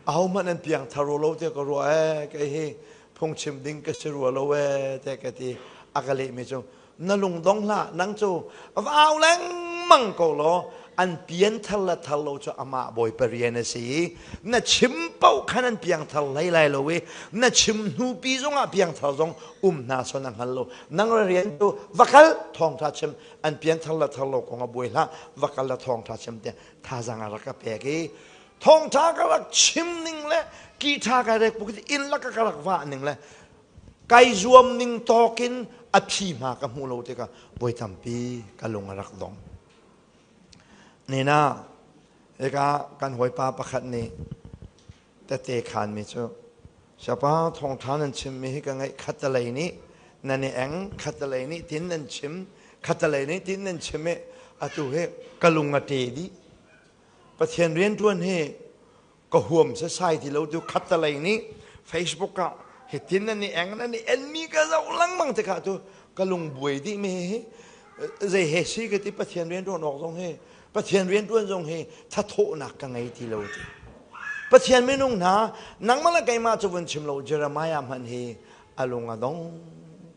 ahohmanh an piangthar rua lo tiah ka ruah ee kei hi phungchim ding ka si rua lo ee tiah ka ti. A ka lehmi cu na lung dong hlah nang cu va au lengmang ko law an pian thar le thar lo cu amah bawipa rian a si i na chim paoh khan an piangthar hlei lai lo i na chim hnupi zongah piangthar zong um hna son a hngal lo nang rian cu va kal thawngtha chim an pianthar le thar lo kong a buai hlah va kal le thawngtha chim tiah thazang a rak ka pek i thawngtha ka rak chim ning le ki tha ka rek puk inn lak ka rak vah ning le Kai zuam ning tawk in a phi hma ka hmuh lo tikah voi tampi ka lung a rak dong. Nina, hika kan hawipa pakhat nih tete khanmi cu Siapa thawngṭha nan chimmi hi ka ngaih khattelei nih nan i eng khattelei nih tin nan chim khattelei nih tin nan chim i atu hi ka lung a ṭe dih. Pathian rianṭuan hi ka huam sasai ti lo tu khattalei nih Facebook ah hitin nan i eng nan i enmi ka zoh lengmang tikah tu ka lung buai dih mi hi zei he si ka ti Pathian rian ṭuan awk zong hi Pathian rian ṭuan zong hi thathawhnak ka ngei ti lo ti Pathian minung hna nangmah le keimah cu vun chim lo Jeremiah hmanh hi a lung a dong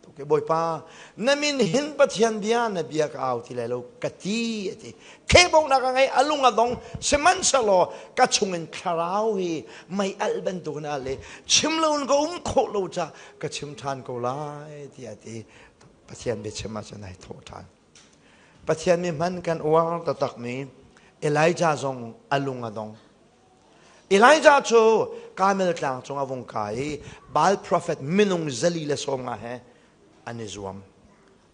tuk i Bawipa na min hin Pathian bia na bia ka au ti lai lo ka ti a ti khehbonak a ngei a lung a dong sihmanhsehlaw ka chungin thlarau hi mei alh bantukin a alh i chim loin ka um khawh lo ca ka chim ṭhan ko lai tiah a ti Pathian biachim ahcun ai thawh ṭhan Pathian mi hman kan uar taktakmi Elijah zong a lung a dong Elijah cu Karmel tlang cung a vung kai i Baal profet minung 450 he an i zuam.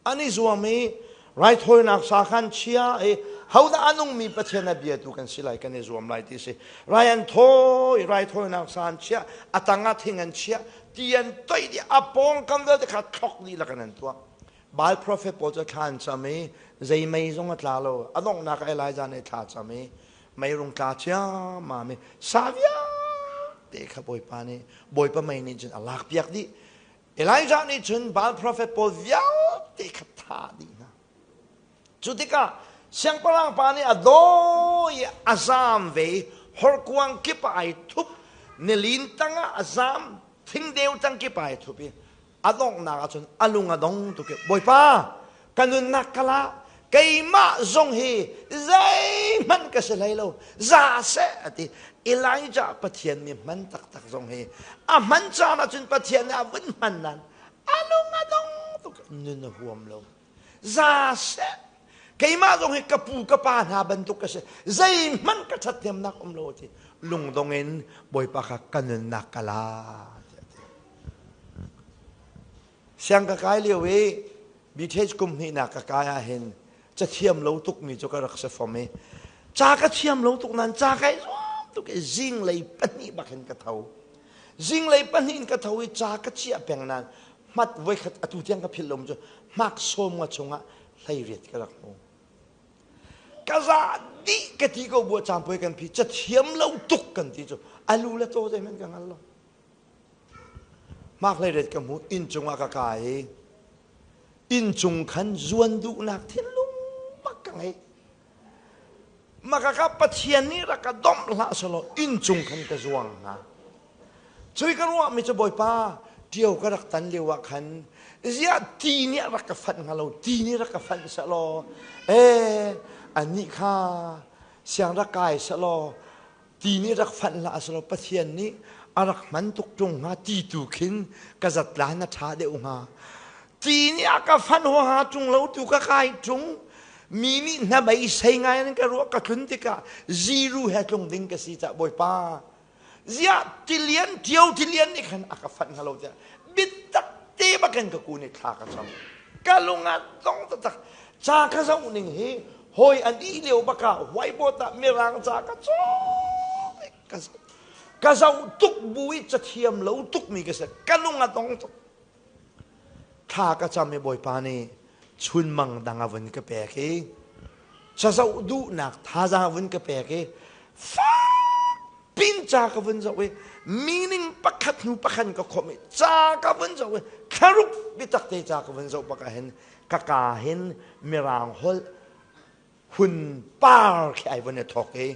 An i zuam i raithawinak sa khan chia i hodah a nungmi Pathian a biatu kan si lai kan i zuam lai ti si. Rai an thawi, raithawinak sa an chiah, a tang ah thing an chiah, ti an toih dih, a pawngkam vialte kha thlok dihlak in an tuah. Baal prophet pawl cu thla an cam i zei mei zong a tla lo. A donghnak ah Elijah nih thla cam i meirung tla ciammam i sa vialte kha Bawipa nih Bawipa mei nih cun a lakpiak dih. Elijah nih cun Baal prophet pawl vialte kha thah dih hna. Cu tikah siangpahrang pa nih a dawi i a zaam ve i horkuang kip ah ai thup, nilin tangah a zaam, thingdeu tang kip ah ai thup i a donghnak ah cun a lung a dong tuk i Bawipa, ka nunnak ka la, keimah zong hi zeihmanh ka si hlei lo, za seh a ti. Elijah Pathian mi hman taktak zong hi a hman caan ah cun Pathian nih a vun hman nain a lung a dong tuk, nun a huam lo. Za seh, keimah zong hi ka pu ka pa hna bantuk ka si, zeihmanh ka ṭhathnemnak um lo ti lungdong in Bawipa kha ka nunnak ka la tiah a ti. Siang ka kai lio i BTH kum hnihnak ka kai ah hin cathiam lo tukmi cu ka rak si fom i ca ka thiam lo tuk nain ca kai zuam tuk i zinglei pahnih bak hin ka tho. Zinglei pahnih in ka tho i ca ka chiah peng nain hmat voikhat atu tiang ka philh lo cu hmak sawm nga chungah 18 ka rak hmu. Ka za dih ka ti ko bu caan puai kan phi cathiam lo tuk kan ti cu alu le taw zeihmanh ka hngal lo. Hmak 18 ka hmu inn cungah ka kai i inn cung khan zuan duhnak thinlung bak ka ngei. Makaka Pathian nih rak ka domh hlah selaw inn cung khan ka zuang hnga. Cui ka ruahmi cu Bawipa ṭio ka rak tan lio ah khan ziah ti nih a rak ka fanh hnga lo ti nih rak ka fanh sehlaw ee anih kha siang rak kai sehlaw ti nih rak fanh hlah sehlaw Pathian nih a rak hman tuk ṭung hnga ti tu khin ka zatlan a ṭha deuh hnga ti nih a ka fanh huaha ṭung lo tu ka kai ṭung mi nih hnabei sei ngai in ka ruah ka tlun tikah ziru he tlung ding ka si cah Bawipa ziah tilian ṭio tilian nih khan a ka fanh hnga lo tiah biatak te bakin ka kun i thla ka cam ka lung ah dong taktak ca ka zoh ning hi hawi an ih lio bakah whiteboard ah mirang ca ka cawk ka zoh ka zoh tuk bu i cathiam lo tuk mi ka si ka lung a dong tuk thla ka cam i bawipa nih chunmang dang a vun ka pek i cazoh duhnak thazaang vun ka pek i fak pin ca ka vun zoh i meaning pakhat hnu pakhat ka khomh i ca ka vun zoh i thlaruk biatak te ca ka vun zoh bak ah hin ka ka hin mirang holh hun par khi ai vun i thawk i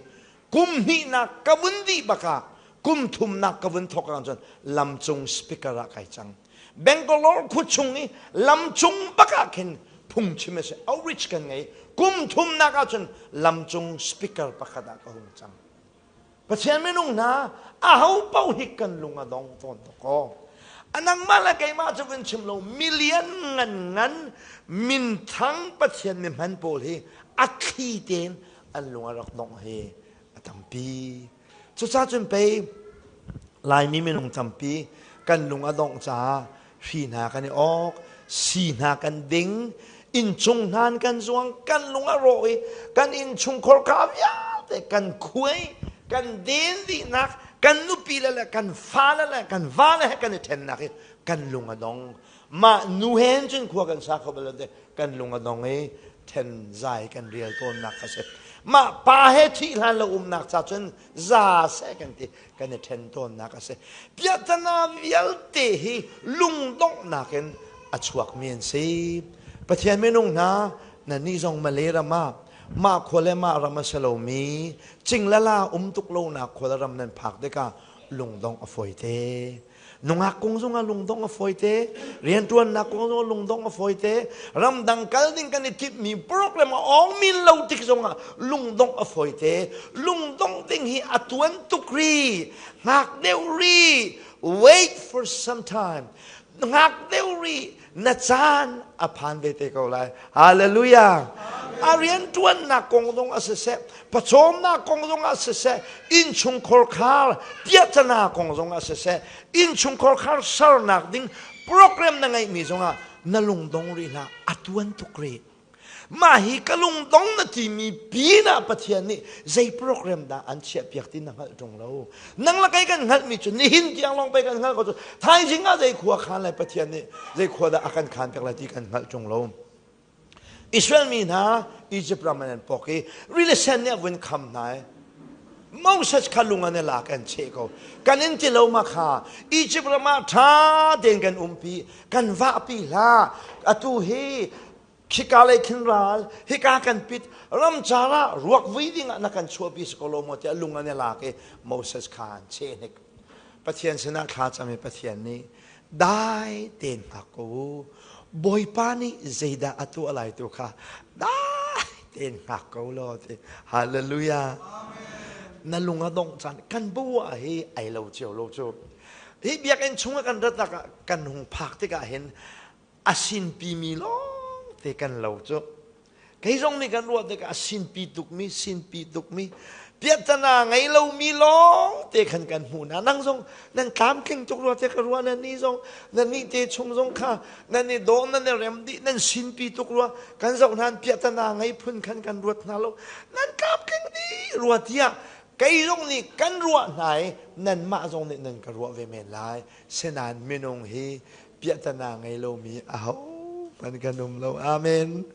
kum hnihnak ka vun dih bakah kum thumnak ka vun thawk ah cun lamcung speaker ah kai cang Bangalore khua chung i lamcung bakah khin phungchim a si outreach kan ngei kum thumnak ah cun lamcung speaker pakhat ah ka hung cang Pathian minung hna aho paoh hi kan lung a dong tawn tuk ko. A nangmah le keimah cu vun chim lo million ngan ngan minthang Pathian mi hman pawl hi a thli tein an lung a rak dongh hi a tampi. Cucaah cun pei Laimi minung tampi kan lung a dongh caah hri hna kan i awk, si hna kan ding, innchung hna kan zuang, kan lung a rawh i kan innchungkhar ka vialte kan khuai, kan den dihnak, kan nupi le le kan fale le kan vale he kan i ṭhennak i kan lung a dong. Mah nu he cun khua kan sa kho bal lo te kan lung a dong i ṭhen zai kan rial tawnnak kha si. Mah pa he thih hlan lo umnak cha cun za seh kan ti kan i ṭhen tawnnak a si. Piahtana vialte hi lungdonghnak in a chuakmi an si. Pathian minung hna, nannih zong Malay ram ah mah khua le mah ram a si lomi cinglala um tuk lonak khua le ram nan phak tikah lungdongh a fawi te. Nungak kong zongah lungdongh a fawi te, rianṭuannak kong zongah lungdongh a fawi te, ramdang kal ding kan i timhmi program a awng min lo tik zongah lungdongh a fawi te. Lungdongh ding hi a tuan tuk ri, hngak deuh ri, wait for some time. Hngak deuh ri, na caan a phan ve te ko lai. Hallelujah. A rianṭuannak kong zong a siseh, pawcawmnak kong zong ah siseh, innchungkhar khar piahtana kong zong ah siseh, innchungkhar khar sernak ding program na ngeihmi zong ah na lungdong rih hlah, a tuan tuk rih. Mah hi ka lungdong na timi pinah Pathian nih zei program dah an chiahpiak ti na hngalh ṭung lo. Nang le kei kan hngalhmi cu nihin tiang lawng pei kan hngalh ko cu thaizing ah zei khua khan lai Pathian nih zei khua dah a kan khan piak lai ti kan hngalh ṭung lo. Israel mi hna Egypt ram an pok i rili sen nih a vun kham hna i Moses kha lung an i lak an cheh ko. Kan in ti lo ma kha Egypt ram ah ṭha tein kan umpi kan vahpi hlah atu hi khika lei khin ral hika kan pit ramcar ah ruak vui ding ah na kan chuahpi si ko lo maw tiah lung an i lak i Moses kha an cheh hnik Pathian sinah thla cam i Pathian nih dai tein hngak ko u Bawipa nih zeidah a tuah lai tu kha dai tein hngak ko law ti hallelujah na lung a dongh caan kan bua hi ai lo cio lo cu hi biakinn chung ah kan rat ah kan hung phak tikah hin a sinpimi lawngte kan lo cu kei zong nih kan ruah tikah a sinpi tukmi sinpi tukmi piahtana ngei lomi lawngte khan kan hmuh hna nang zong nan tlamtling tuk rua te ka ruah nan ni zong nan nih te chung zong kha nan i daw nan i rem dih nan sinpi tuk rua kan zoh hna piahtana ngei phun khan kan ruat hna lo nan tlamtling dih rua tiah kei zong nih kan ruah hna i nanmah zong nih nan ka ruah ve men lai senain minung hi piahtana ngei lomi ahohmanh kan um lo. Amen.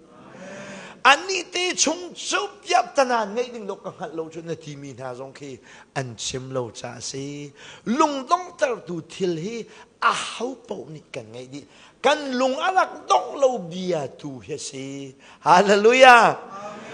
Annih te chung cu piahtana ngeih ding lo ka hngalh lo cu na timi hna zong khi an chim lo ca a si. Lungdonghtertu thil hi aho paoh nih kan ngeih dih. Kan lung a rak dongh lo bia tu hi a si. Hallelujah.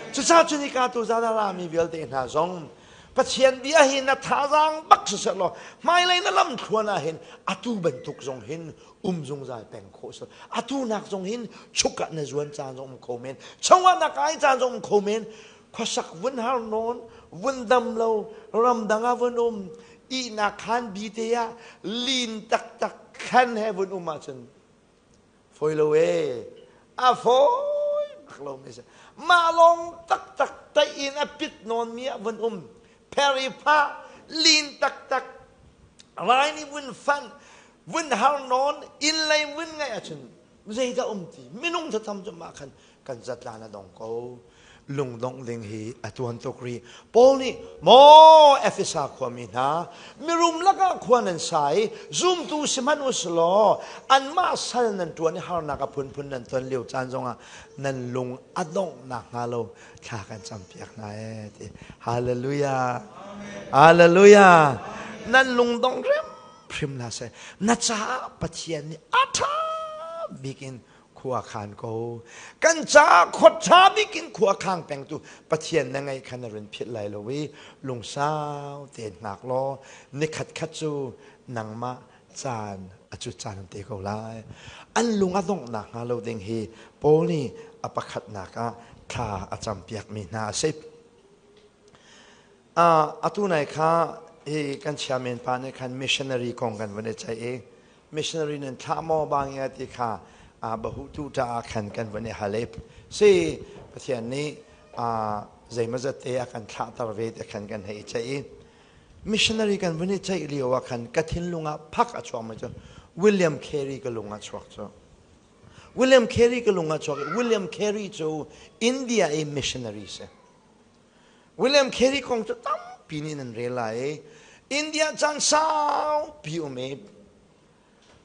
Cucaah cun hika tu zan a rami vialte hna zong Pathian bia hi na thazaang bak siseh law hmailei na lam thluan ah hin atu bantuk zong hin um zungzal peng khawh si atu nak zong hin chuk ah na zuan caan zong um kho men chung ah na kai caan zong um kho men khuasak vun har nawn vun dam lo ramdang ah vun um ihnak khan bi te ah lin taktak khan he vun um ahcun Fawi lo ee. A fawi bak lo mi si. Mah lawng taktak taih in a pit nawn mi ah vun um. Pher i phah, lin taktak, rai nih vun fanh, vun har nawn, inn lei vun ngaih ahcun zeidah um ti minung thatham cu mah khan kan zatlan a dong ko. Lungdongh ding hi a tuan tuk rih. Paul nih, Maw Efesa khuami hna, mirum lakah khua nan sa i zumtu si hmanh u si law anmah sal nan ṭuan i harnak a phunphun nan ton lio caan zongah nan lung a dongh nakhnga lo thla kan campiak hna ee ti. Hallelujah. Hallelujah. Nan lungdong hrimhrim hlah seh. Na caah Pathian nih a ṭha bik in khua khan ko. Kan caah khua ṭha bik in khua khang pengtu Pathian na ngeih kha na run philh lai lo i lungsau tein hngak law nikhat khat cu nangmah caan a cu caan te ko lai. An lung a dongh nakhnga lo ding hi Paul nih a pakhatnak ah thla a campiakmi hna a si. Atu nai kha hi kan chairman pa nih khan missionary kong kan vun i ceih i missionary nan thlah maw bang ya ti kha bahu tu ta ah khan kan vun i hal i si Pathian nih zeimawzat te a kan thlahter ve te khan kan hei ceih i missionary kan vun i ceih lio ah khan ka thinlung ah phak a chuak mi cu William Carey ka lung ah chuak cu William Carey ka lung ah chuak i William Carey cu India i missionary si William Carey kong cu tampi nih nan rel lai i India caan saupi um i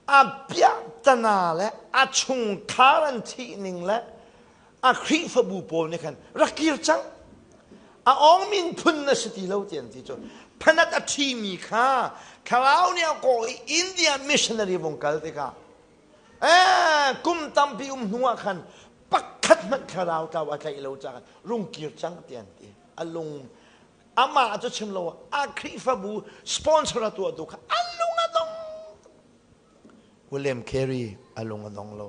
a piahtana le a chungkhar an thih ning le a Khrihfabu pawl nih khan rak kir cang a awngmin phun na si ti lo ti an ti cu phanat a ṭhimi kha thlarau nih a kawh i India missionary vung kal tikah eh kum tampi um hnu ah khan pakhat hmanh thlarau tlau a tlaih lo caah rung kir cang ti an ti a lung amah cu chim lo a Khrihfabu sponsor a tuahtu kha a lung a dong William Carey a lung a dong lo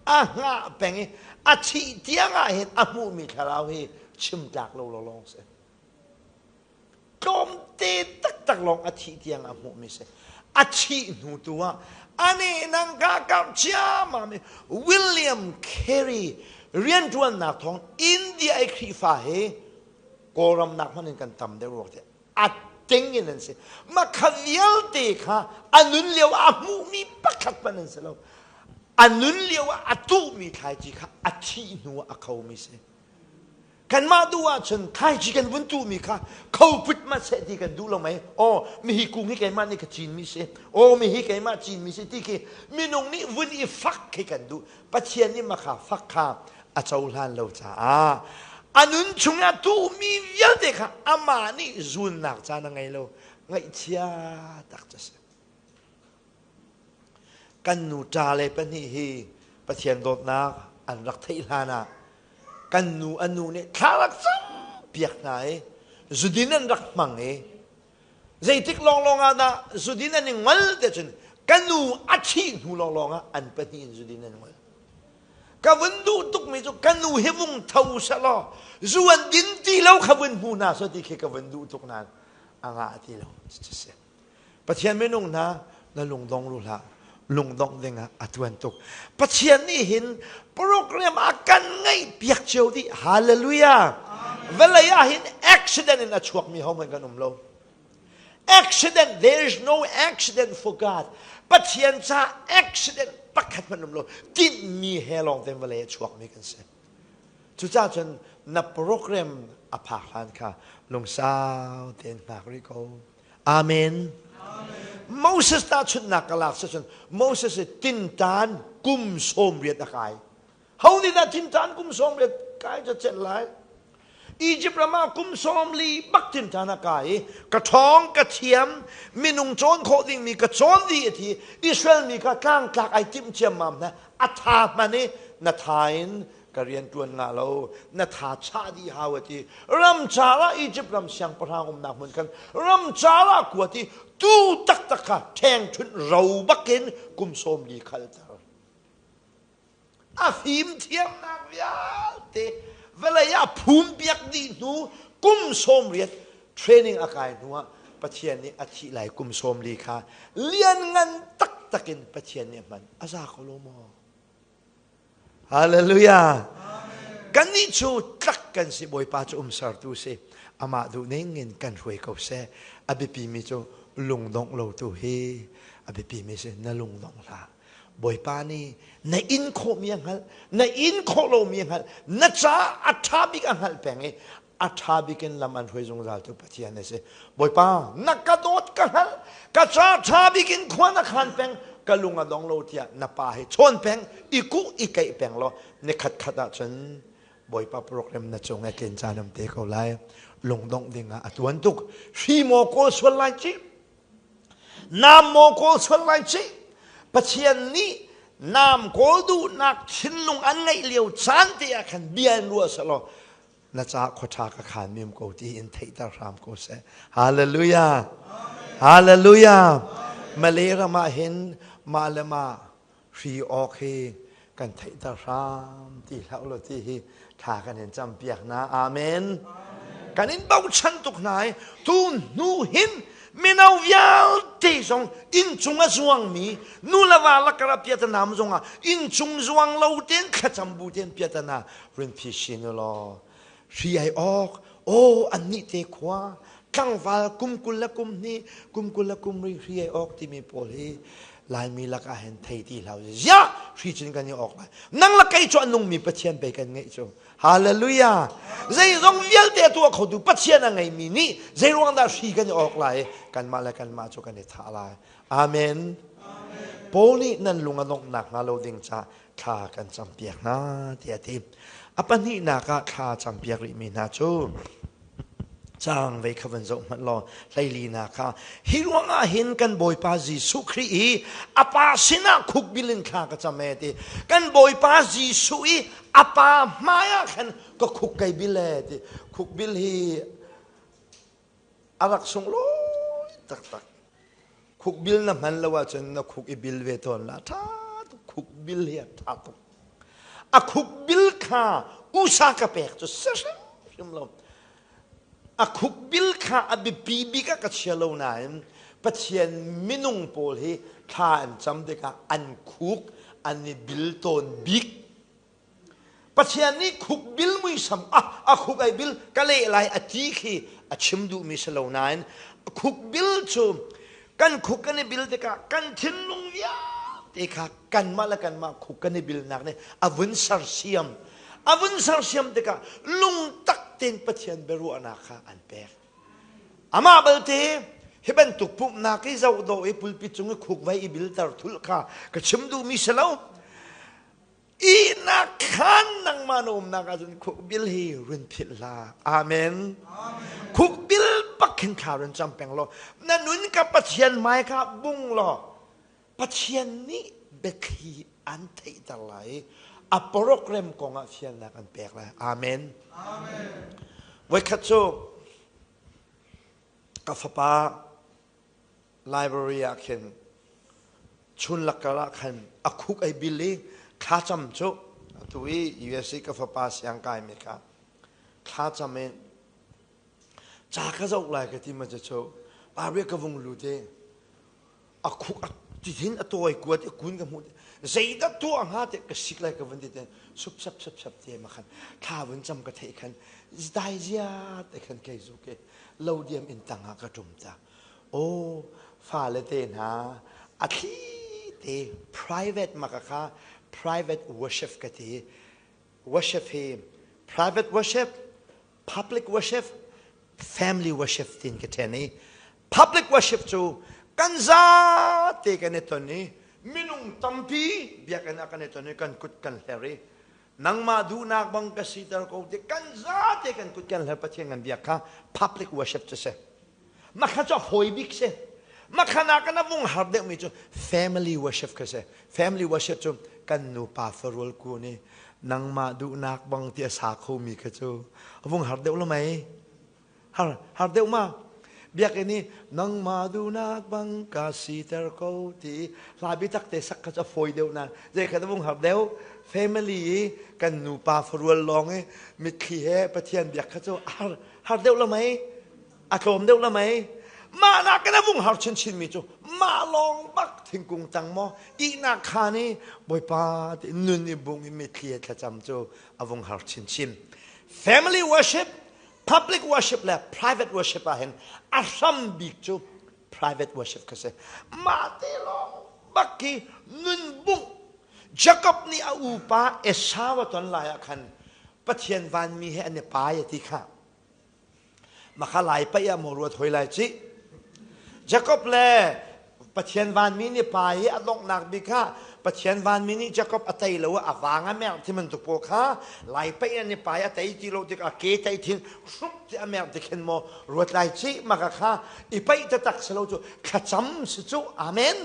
a hngah peng i a thih tiang ah hin a hmuhmi thlarau hi chim tlak lo lawng si tlawmte taktak lawng a thih tiang a hmuhmi si. A thih hnu tu ah ane nang ka kap ciammam i William Carey rianṭuannak thawng India i Khrihfa hi Kawlram nak hmanh in kan tam deuh ruak tiah a ting in an si. Makha vialte kha a nun lio a hmuhmi pakhat hmanh an si lo. A nun lio ah a tuhmi thlaici kha a thih hnu ah a khomi si. Kanmah duh ahcun thlaici kan vun tuhmi kha kho put ma seh ti kan duh lo mei. Aw, mihi kung hi keimah nih ka cinmi si. Aw, mihi keimah cinmi si ti khi minung nih vun i fak khi kan duh. Pathian nih makha fak kha a cohlan lo caah a nun chungah tuhmi vialte kha amah nih zunnak caan a ngei lo. Ngaihchia tak cu a si. Kan nu ṭa le pahnih hi Pathian dawtnak an rak theih hlan ah kan nu a nu nih thla rak cam piak hna i zudin an rak hmang i zeitik lawnglawng ah dah zudin an i ngol te cun ka nu a thih hnu lawnglawng ah an pahnih in zudin an ngol. Ka vun duh tukmi cu ka nu hi vung tho selaw zu an din ti lo kha vun hmu hna seh ti khi ka vun duh tuk nain a ngah ti lo. Si. Pathian minung hna na lungdong lu hlah. Lungdongh dingah a tuan tuk. Pathian nih hin program a kan ngeih piak cio dih. Hallelujah. Vawlei ah hin accident in a chuakmi hohmanh kan um lo. Accident, there is no accident for God. Pathian ca accident pakhat hmanh um lo. Tinhmi he lawng tein vawlei a chuakmi kan si. Cucaah cun na program a phak hlan kha lungsau tein hngak rih ko. Amen. Moses tahchunhnak ka lak cun Moses hi tintan kum 80 a kai. Ho nih dah tintan kum 80 kai cu celh lai? Egypt ram ah kum 40 bak tintan a kai i ka ṭhawng ka thiam minung cawn khawh dingmi ka cawn dih a thi Israel mi kha tlangtlak ai timh ciammam hna a tha hman i na tha in ka rian ṭuan ngah lo na tha chah dih hau a ti ramcar ah Egypt ram siangpahrang umnak hmun khan ramcar ah kuat i tu taktak kha ṭhengṭhunh ro bakin kum 40 khalter a fim thiamnak vialte vawlei ah phum piak dih hnu kum 80 training a kai hnu ah Pathian nih a thih lai kum 40 kha lianngan taktak in Pathian nih a hman a za ko lo maw Hallelujah. Kannih cu tlak kan si Bawipa cu umsertu si. Amah duh ning in kan hruai ko seh. A biapimi cu lungdongh lo tu hi a biapimi si na lungdongh hlah. Bawipa nih na in khawhmi a hngalh, na in khawh lomi a hngalh, na caah a ṭha bik a hngalh peng i a ṭha bik in lam an hruai zungzal tu Pathian a si. Bawipa, na ka dawt ka hngalh, ka ca ṭha bik in khua na khan peng, ka lung a dong lo tiah na pa hi chawn peng, i kuh i keih peng law ni khat khat ah cun Bawipa program na cung i tlin caan um te ko lai. Lungdongh ding ah a tuan tuk. Hri maw kawl sual lai ci? Nam maw kawl sual lai ci? Pathian nih nam kawl duhnak thinlung an ngeih lio caan te ah khan bia in ruah selaw na caah khua ṭha ka khan mim ko ti in theihter hram ko seh. Hallelujah. Hallelujah. Malay ram ah hin mah le mah hri awk hi kan theihter hram ti hlah law ti hi thla kan in campiak hna. Amen. Kan in bochan tuk hna i tu hnu hin mino vialte zong inncung a zuangmi nu le va lakar ah piatanam zongah inncung zuang lo tein thlacam bu tein piatana run phi sin u law hri ai awk aw annih te khua tlangval kum kul le kum hnih kum kul le kum ri hri ai awk timi pawl hi Laimi lakah hin thei ti hlah ziah hri cun kan i awk lai nang le kei cu a nungmi Pathian pei kan ngeih cu hallelujah zeizong vialte a tuah khotu Pathian a ngeimi nih zeiruang dah hri kan i awk lai kanmah le kanmah cu kan i thah lai amen Paul nih nan lung a donghnak hnga lo ding ca thla kan campiak hna tiah a ti. A pahnihnak ah thla campiak rihmi hna cu caang vei kha van zoh hmanh law hleilinak kha hi ruangah hin kan Bawipa Jesuh Khrih i a pa sinah khukbil in thla ka cam e ti kan Bawipa Jesuh i a pa hmai ah khan ka khuk kai bil e ti khukbil hi a rak sunglawi taktak Khukbil na hman lo ahcun na khuk i bil ve tawn la. Ṭha tuk khukbil hi a ṭha tuk. A khukbil kha usa ka pek cu si hrimhrim lo. A khukbil kha a biapi bik ah ka chia lo nain Pathian minung pawl hi thla an cam tikah an khuk an i bil tawn bik. Pathian nih khukbil muisam ah a khuk ai bil ka leh lai a ti khi a chim duhmi si lo nain khukbil cu kan khuk kan i bil tikah kan thinlung vialte te kha kanmah le kanmah khuk kan i bilnak nih a vun sersiam. A vun sersiam tikah lungtak tein Pathian biaruahnak kha an pek. Amah balte hi bantuk pumhnak i zoh dawh i pulpit cung i khuk vai i bilter thulh kha ka chim duhmi si lo. Ihnak khan nangmah na umnak ahcun khukbil hi run philh hlah. Amen. Khukbil bak khin thla run cam peng law na nun ka Pathian hmai kha bung law Pathian nih biathli an theihter lai i a program kong ah fiannak an pek lai. Amen. Amen. Voikhat cu ka fapa library ah khin chun lakkar ah khan a khuk ei bil i thlacam cu atu i USA ka fapa siang kai mi kha thlacam in ca ka zoh lai ka ti ma cu library ka vung lut i a khuk a tithin a tawi kuat i kun ka hmuh zeidah tuah hnga te ka sik lai ka vun ti ten sup sap sap sap te ma khan thla vun cam ka theih khan dai zia te khan kei zu ke lo diam in tang ah ka tum ta Aw, fale te hna, a thli te private maka kha private worship ka ti. Worship hi private worship, public worship, family worship tin ka then i public worship cu kan zate kan i ton i minung tampi biakinn ah kan i ton i kan kut kan hler i nangmah duhnak bang ka siter ko ti kan zate kan kut kan hler Pathian kan biak kha public worship cu si. Makha cu a fawi bik si. Makha nakin a vung har deuhmi cu family worship kha si. Family worship cu kan nupa farual ku nih nangmah duhnak bang ti a sa khomi kha cu a vung har deuh lo mei? Har, har deuh ma? Biakinn i nangmah duhnak bang ka siter ko ti hla biatak te sak kha cu a fawi deuh na zei kha a vung har deuh family i kan nupa farual lawng i mitthli he Pathian biak kha cu har har deuh lo mei? A tlawm deuh la mei? Mah nakin a vung har chinchin mi cu mah lawng bak thingkung tang maw ihnak khaan i Bawipa ti nun i bung i mitthli he thlacam cu a vung har chinchin. Family worship, public worship le private worship ah hin a hram bik cu private worship kha si. Mah te lawng bak khi nun bungh Jacob nih a upa Esau a ton lai ah khan Pathian vanmi he an i pai a ti kha. Makha lai paih ah maw ruat hoi lai cih. Jacob le Pathian vanmi nih pa i a donghnak bik kha Pathian vanmi nih Jacob a tei lo a vang a merh ti bantuk pawl kha lai paih an i pa i a tei ti lo tikah ke tei thin hrup ti a merh ti khin maw ruat lai cih maka kha i paih taktak si lo cu thlacam si cu amen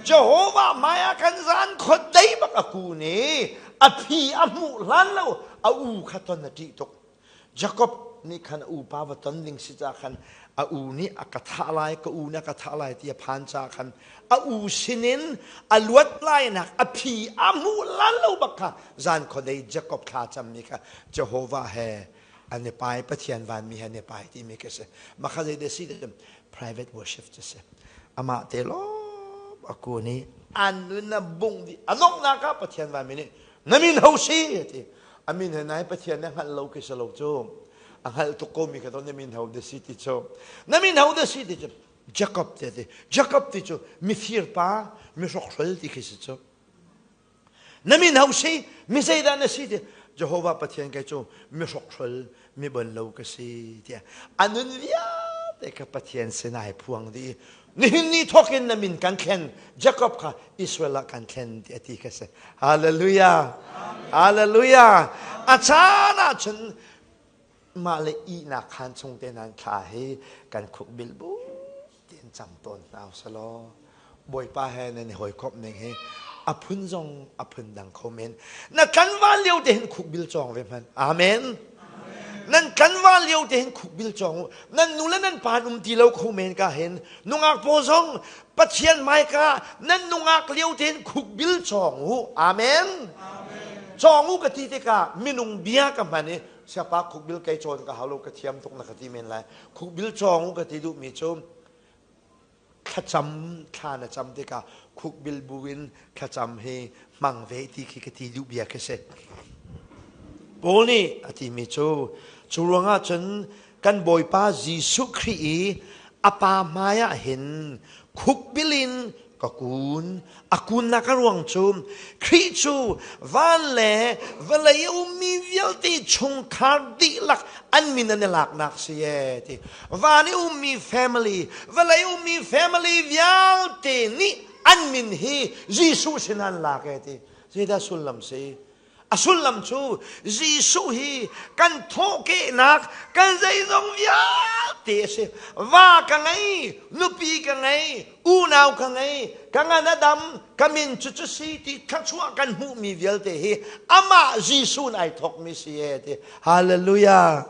Jehovah hmai ah kan zan khot dei bak a ku nih a phi a hmuh hlan lo a u kha ton a ṭih tuk Jakob nih khan a upa va ton ding si ca khan a u nih a ka thah lai ka u nih a ka thah lai ti a phan ca khan a u sinin a luat lainak a phi a hmuh lan lo bak kha zan khuadei Jakob thla cammi kha Jehovah he an i pai Pathian vanmi he an i pai timi khi si makha zei de si private worship cu si amah te lawm a kun i an nun a bung dih a donghnak ah Pathian vanmi nih na min ho si ti a min he nai Pathian nih hngalh lo khi si lo cu a hngalh tuk ko mi kha to na min ho da si ti cu na min ho da si ti cu Jacob te ti Jacob ti cu mifir pa mi hrokhrol ti khi si cu na min ho si mi zeidah na si ti Jehovah Pathian kai cu mi hrokhrol mi bon lo ka si tiah a nun vialte kha Pathian sin ai phuang dih nihin ni thawk in na min kan thlen Jacob kha Israel ah kan thlen ti a ti kha si hallelujah hallelujah a caan ah cun mah le ihnak khan chung te nan thla hi kan khuk bil bu tiin cam tawn hna usalaw Bawipa he nan i hawikomh ning hi a phun zong a phun dang kho men. Na tlanval lio te hin khukbil cawng ve hmanh. Amen. Nan tlanval lio te hin khukbil cawng u. Nan nu le nan pa um ti lo kho men ka hin. Nungak pawl zong Pathian hmaika nan nungak lio te hin khukbil cawng u. Amen. Cawng u ka ti tikah minung bia ka hman i siapa khukbil kei cawn ka hau lo ka thiam tuk na ka ti men lai. Khukbil cawng u ka ti duhmi cu thlacam thla na cam tikah khukbil buin thlacam hi hmang ve ti khi ka ti duh bia khi si. Paul nih a timi cu cu ruangah cun kan Bawipa Jesuh Khrih i a pa hmai ah hin khukbil in Ka kun. A kunnak a ruang cu Khrih cu van le vawlei a ummi vialte chungkhar dihlak an min an i laknak si ee ti. Van i ummi family, vawlei ummi family vialte nih an min hi Jesuh sin an lak ee ti. Zeidah sullam si? A sullam cu Jesuh hi kan thawhkehnak, kan zeizong vialte a si. Va ka ngei, nupi ka ngei, unau ka ngei, ka ngan a dam, ka min cu cu si ti thluachuah kan hmuhmi vialte hi amah Jesuh in ai thawkmi si ee ti. Hallelujah.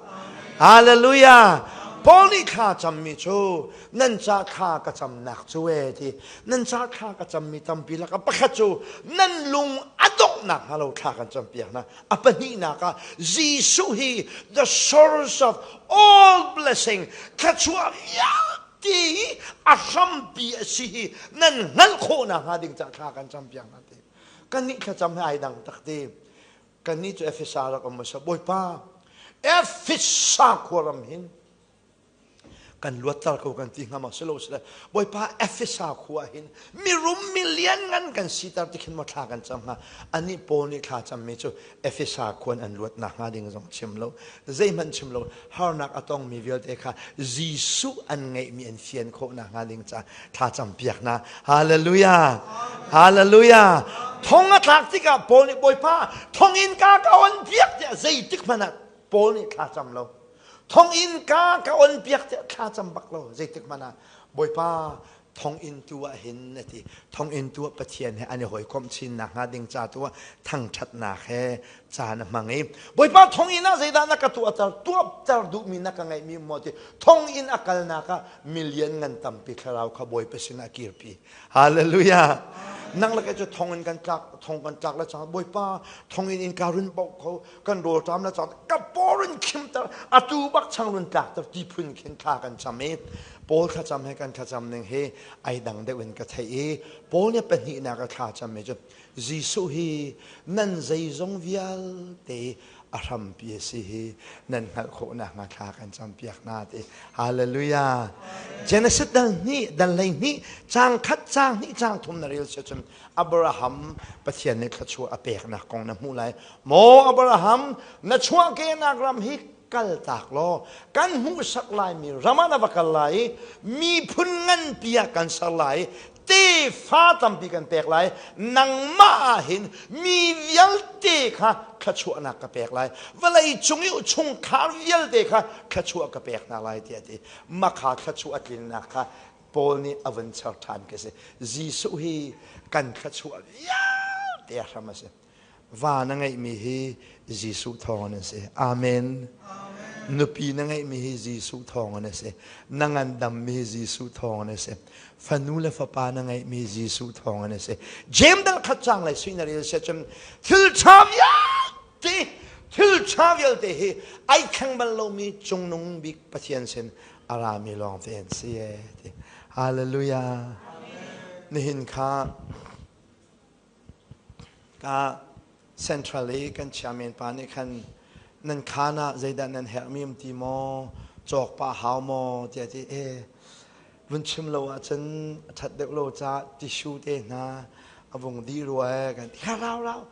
Hallelujah. Paul nih thla cammi cu nan ca thla ka camnak cu ee ti nan ca thla ka cammi tampi lakah pakhat cu nan lung a donghnak hnga lo thla kan campiak hna. A pahnihnak ah Jesuh hi the source of all blessing thluachuah vialte hi a hrampi a si hi nan hngalh khawh nakhnga ding ca thla kan campiak hna ti. Kannih thlacam hi ai dang tak ti. Kannih cu Efesa rak um a si. Bawipa, Efesa khuaram hin kan luatter ko kan ti hnga maw si lo si le Bawipa Efesa khua hin mirum milian ngan kan siter ti khin maw thla kan cam hnga anih Paul nih thla cammi cu Efesa khuan an luat nak hnga ding zong chim lo zeihmanh chim lo harnak a tongmi vialte kha Jesuh an ngeihmi an fian khawh nak hnga ding ca thla cam piak na hallelujah hallelujah thong a tlak tikah Paul nih Bawipa thonginn ka ka on piak tiah zeitik hmanh ah Paul nih thla cam lo Thonginn ka ka on piak tiah thla cam bak lo zeitik hmanh ah Bawipa thonginn tu ah hin a ti thonginn tu ah Pathian he an i hawikomh chin nak hnga ding ca tu ah thangṭhatnak he caan a hmang i Bawipa thonginn ah zeidah na ka tuahter tuahter duhmi na ka ngeihmi maw ti thonginn a kalnak ah million ngan tampi thlarau kha Bawipa sinah kirpi Hallelujah. Nang le kei cu thonginn kan tlak thong kan tlak le cang Bawipa thonginn in ka run bauh kho kan rawlṭam le cang ka paw run khimter atu bak chang run tlakter ti phun khin thla kan cam i Paul thlacam he kan thlacam ning hi ai dang deuh in ka theih i Paul nih pahnihnak a thla cam mi cu Jesuh hi nan zeizong vialte a hrampi a si hi nan hngalh khawh nakhnga thla kan campiak hna ti hallelujah Genesis dal hnih dal hlei hnih cang khat cang hnih cang thum na rel si cun Abraham Pathian nih thluachuah a peknak kong na hmuh lai maw Abraham na chuahkehnak ram hi kaltak law kan hmuhsak laimi ram ah na va kal lai i miphun nganpi ah kan ser lai i tefa tampi kan pek lai nangmah ah hin mi vialte kha thluachuahnak ka pek lai vawlei cung i chungkhar vialte kha thluachuah ka pek hna lai tiah ti makha thluachuah a tlinnak kha Paul nih a vun char ṭhan ka si Jesuh hi kan thluachuah vialte a hram a si Va na ngeihmi hi Jesuh thawngin a si. Amen. Nupi na ngeihmi hi Jesuh thawngin a si. Na ngandammi hi Jesuh thawngin a si. Fanu le fapa na ngeihmi hi Jesuh thawngin a si. James dal khat cang lai sui na rel sia cun thil ṭha vialte thil ṭha vialte hi ai thleng bal lomi cungnung bik Pathian sin a rami lawng te an si e. Hallelujah. Nihin kha Ka central i kan chairman pa nih khan nan khaan ah zeidah nan herhmi um ti maw cawk pah hau maw tiah ti e vun chim lo ahcun a ṭhat deuh lo caah tissue te hna a vung dih rua e kan ti rau rau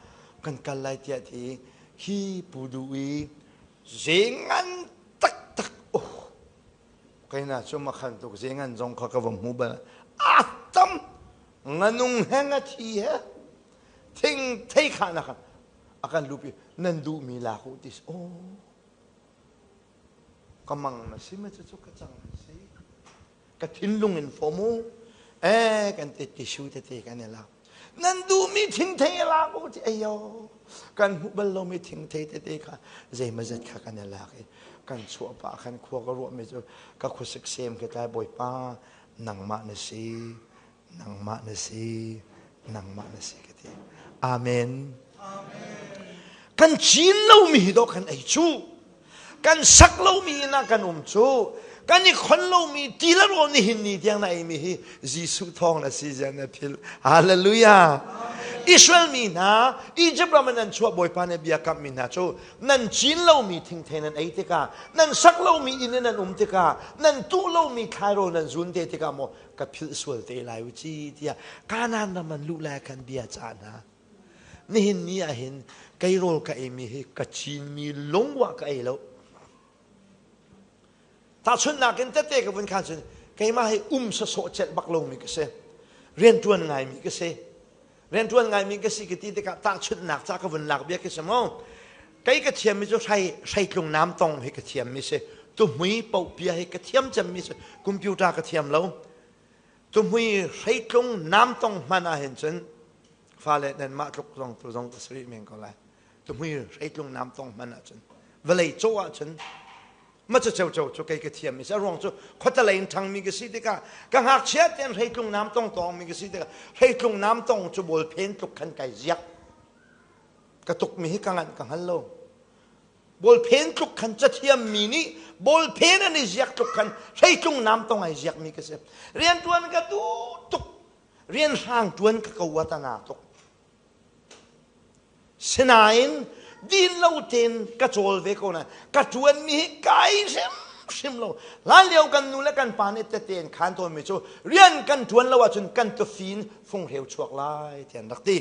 kan kal lai tiah ti hi pu duh i zengan taktak oh Kaina cu makhan tuk zengan zong kha ka va hmu bal a tam nganung he nga thi he thing thei kha na a kan lupi nan duhmi lak u ti oh ka mang na si ma cu ka cang na si ka thinlung in fom u eh kan te tissue tete kan i lak nan duhmi thingthei i lak u ti ayo kan hmuh bal lomi thingthei tete kha zeimazet kha kan i lak i kan chuah pah khan khua ka ruahmi cu ka khuasik sem ke tlai bawipa nangmah na si nangmah na si nangmah na si ka ti amen kan cin lomi hi dawh kan ei cu kan sak lomi inn ah kan um cu kan i khon lomi ti le rawl nihin ni tiang na eimi hi Jesuh thawng na si zian na philh hallelujah. Israel mi hna Egypt ram in an chuah Bawipa nih bia kamhmi hna cu nan cin lomi thingthei nan ei tikah nan sak lomi inn in nan um tikah nan tuh lomi thlairawl nan zun te tikah maw ka philh sual te lai u ci tiah Kanaan ram an luh lai khan bia cah hna. Nihin ni ah hin kei rawl ka eimi hi ka cinmi lungwa ka ei lo. Tahchunhnak in tete ka vun khan cun keimah hi um sawsawh celh bak lomi ka si. Rianṭuan ngaimi ka si. Rianṭuan ngaimi ka si ka ti tikah tahchunhnak ca ka vun lak bia ka si maw? Kei ka thiammi cu hrei hreitlung nam tong hi ka thiammi si. Tuhmui pohpia hi ka thiam cemmi si. Computer ka thiam lo. Tuhmui hreitlung nam tong hman ah hin cun fale nanmah tluk zong tu zong ka si rih men ko lai. Tuhmui hreitlung nam tong hman ahcun vawlei caw ahcun ma cu ceu cu kei ka thiam mi si a ruang cu khuatalei in ṭhangmi ka si tikah ka ngakchia tein hreitlung nam tong tawngmi ka si tikah hreitlung nam tong cu bawl phen tluk khan kai ziak ka tukmi hi ka nganh ka hngal lo bawl phen tluk khan cathiam mi nih bawl phen an i ziak tluk khan hreitlung nam tong ai ziak mi ka si rian ṭuan ka duh tuk rian hrang ṭuan ka ko atana tuk Sinain din lo tein ka cawl ve ko na ka ṭuanmi hi kai hrimhrim lo. Hlanlio kan nu le kan pa nih tete in khaan tawnmi cu rian kan ṭuan lo ahcun kan tufin funghreu chuak lai ti an rak ti.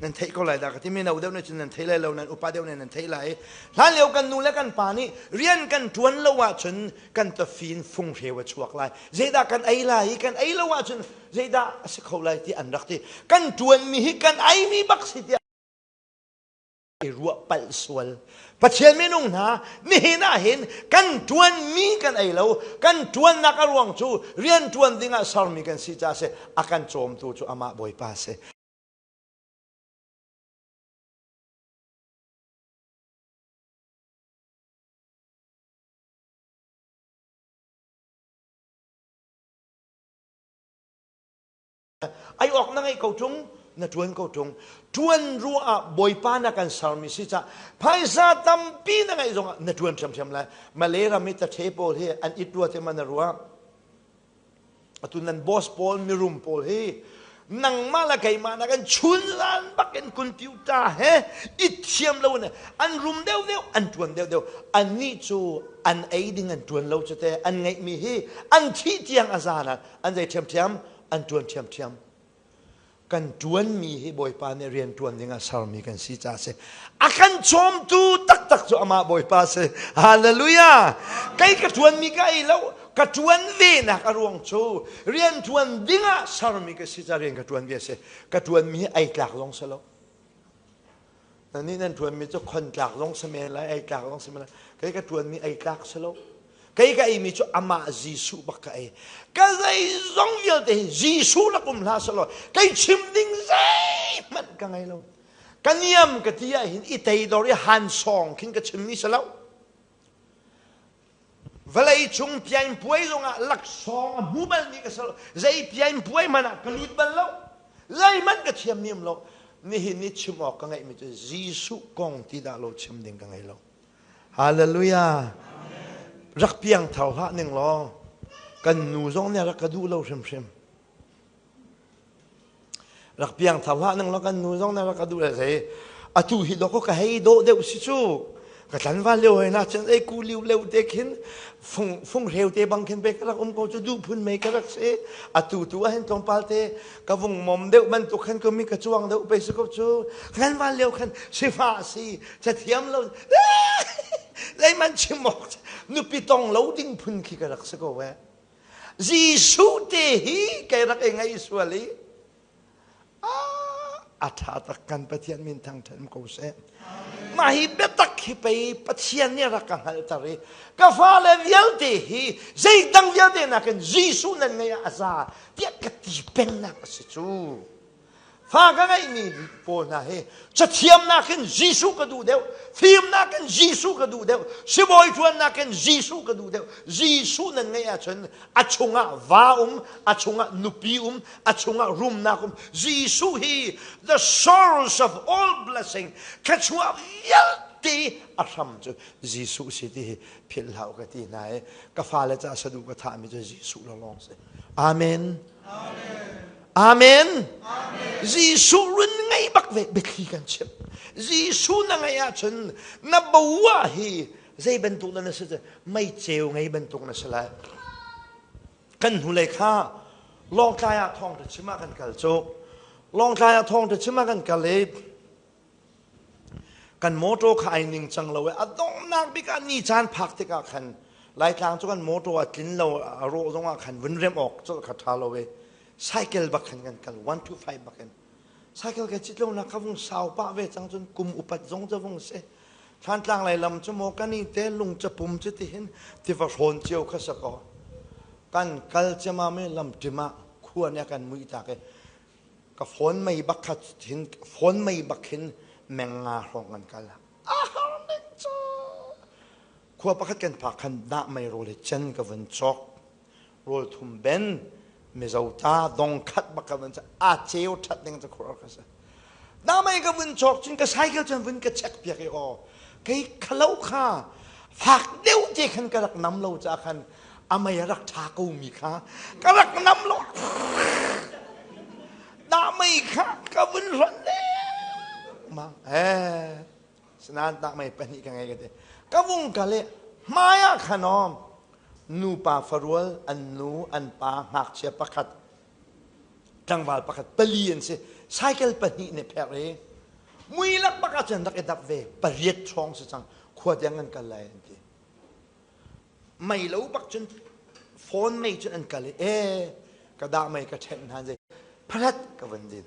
Nan theih ko lai dah ka ti mino deuh nih cun nan thei lai lo nan upa deuh nih nan theih lai. Hlanlio kan nu le kan pa nih rian kan ṭuan lo ahcun kan tafin funghreu a chuak lai. Zeidah kan ei lai i kan ei lo ahcun zeidah a si kho lai ti an rak ti. Kan ṭuanmi hi kan eimi bak si tiah i ruah palh sual. Pathian minung hna nihin ah hin kan ṭuanmi kan ei lo. Kan ṭuannak a ruang cu rian ṭuan dingah sermi kan si caah si a kan cawmtu cu amah Bawipa a si. Ai awk na ngeih ko ṭung, na ṭuan ko ṭung. Ṭuan ruah ah Bawipa na kan sermi si cah phaisa tampi na ngeih zongah na ṭuan ṭhiamṭhiam lai. Malay ram i tathe pawl hi an it rua te ma na ruah. Atu nan boss pawl mirum pawl hi nangmah le keimah na kan chunzan bakin computer he i thiam lo in an rum deuhdeuh an tuan deuhdeuh annih cu an ei ding an tuan lo cu te an ngeihmi hi an thih tiang a zan ah an zei ṭhiamṭhiam an tuan ṭhiamṭhiam kan ṭuanmi hi Bawipa nih rian ṭuan ding ah sermi kan si caah si. A kan cawmtu taktak cu amah Bawipa si. Hallelujah! Kei ka ṭuanmi ka ei lo, ka ṭuan ve nak a ruang cu rian ṭuan ding ah sermi ka si caah rian ka ṭuan ve a si. Ka ṭuanmi hi ei tlak zong si lo. Nannih nan ṭuanmi cu khon tlak zong si men lai, ei tlak zong si men lai. Kei ka ṭuanmi ei tlak si lo. Kei ka eimi cu amah Jesuh bak ka ei. Ka zeizong vialte hi Jesuh rak um hlah selaw kei chim ding zeihmanh ka ngei lo. Ka niam ka ti ah hin i teidor i hansawng khin ka chimmi si lo. Vawlei cung piain puai zongah laksawng a hmu balmi ka si lo. Zei piain puai hmanh ah ka lut bal lo. Zeihmanh ka thiammi um lo. Nihin ni chim awk ka ngeihmi cu Jesuh kong ti dah lo chim ding ka ngei lo. Hallelujah. Rak piang thar hlah ning law kan nu zong nih rak ka duh lo hrimhrim. Rak piang thar hlah ning law kan nu zong nih rak ka duh le zei atu hi dawk ka hei dawh deuh si cu ka tlanval lio hoi na cun ei ku liu leu te khin fung fung hreu te bang khin pe ka rak um ko cu duh phun mei ka rak si atu tu ah hin tlawmpal te ka vung mom deuh bantuk khan ko mi ka cuang deuh pe si ko cu tlanval lio khan sifah si cathiam lo zeiman chim awk nupi tong lo ding phun khi ka rak si ko eh Jesuh te hi kei rak i ngaih sual i a ṭha tak kan Pathian min thangṭhat ko seh mah hi biatak hi pei Pathian nih rak ka hngalhter i ka fale vialte hi zeidang vialte nakin Jesuh nan ngeih ah a za tiah ka ti pengnak a si cu Fa ka ngeihmi pawl hna hi cathiamnak in Jesuh ka duh deuh, fimnak in Jesuh ka duh deuh, sibawi ṭuannak in Jesuh ka duh deuh. Jesuh nan ngeih ahcun a chungah va um, a chungah nupi um, a chungah rumnak um. Jesuh hi the source of all blessing, thluachuah vialte a hram cu Jesuh si ti hi philh hlah u ka ti hna i ka fale ca saduh ka thahmi cu Jesuh lawnglawng si. Amen. Amen. Amen. Jesuh run ngei bak ve biathli kan chim. Jesuh na ngeih ahcun na bo ah hi zei bantuk na si mei ceu ngei bantuk na si lai. Kan hnulei kha Lawngtlai ah thawngṭha chim ah kan kal cu. Lawngtlai ah thawngṭha chim ah kan kal i kan motor kha ai ning cang lo i a donghnak bik ah ni caan phak tikah khan Laitlang cu kan motor a tlin lo a rawh zong ah khan vun remh awk colh kha ṭha lo i cycle bak khan kan kal 1 to 5 bak in cycle ka cit lo nak kha vung sau pah ve cang cun kum upat zong ca vung si Thlantlang lei lam cu maw kan i te lung capum cu ti hin tiva hrawn cio kha sa ko kan kal ciamam i lam ṭim ah khua nih a kan muih tak i ka phone mei bak kha hin phone mei bak hin meng nga hrawng kan kal a har ning cu khua pakhat kan phak khan dah mei rawl hi cen ka vun cawk rawl thum ben mizo ta dong khat bak ka vun a ceu that ding cu khur ka si dah mei ka vun cawk cun ka cycle cun vun ka check piak i aw kei khalo kha fak deuh te khan ka rak nam lo ca khan a mei a rak ṭha ko mi kha ka rak nam lo dah mei kha ka vun hlonh lengmang eh sinain dah mei pahnih ka ngei ka ti ka vung ka le hmai ah khan om nupa farual an nu an pa ngakchia pakhat tlangval pakhat pali an si cycle pahnih ne pher i mui lak bak ah cun rak i dap ve pariat hrawng si cang khua tiang an kal lai an ti Mei lo bak cun phone mei cun an kal i e ka dah mei ka ṭhenh hna zei phalat ka van din.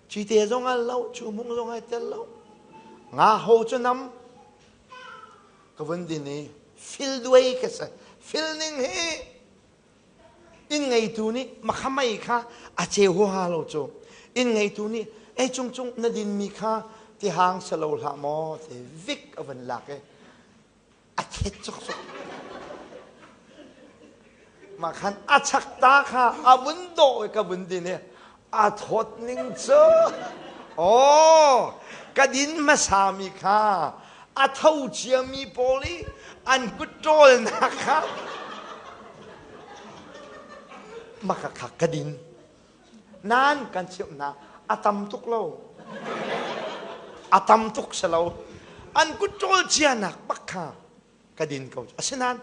Cite zong al lo, chumung zong ai tel lo. Nga ho cu nam ka vun din i fil duai ka si. Fil ning hi inn ngeitu nih makha mei kha a ceu huaha lo cu. Inn ngeitu nih ei cung cung na dinmi kha tihang si lo hlah maw ti vik a vun lak i a thet cukcuk mah khan a chak ta kha a vun dawh i ka vun din i a thawt ning cu aw ka din hmasa mi kha a tho ciami pawl i an kut ṭawlnak kha maka kha ka din Nain kan chimh hna a tam tuk lo. A tam tuk si lo. An kut ṭawl cianak bak kha ka din ko. Asinain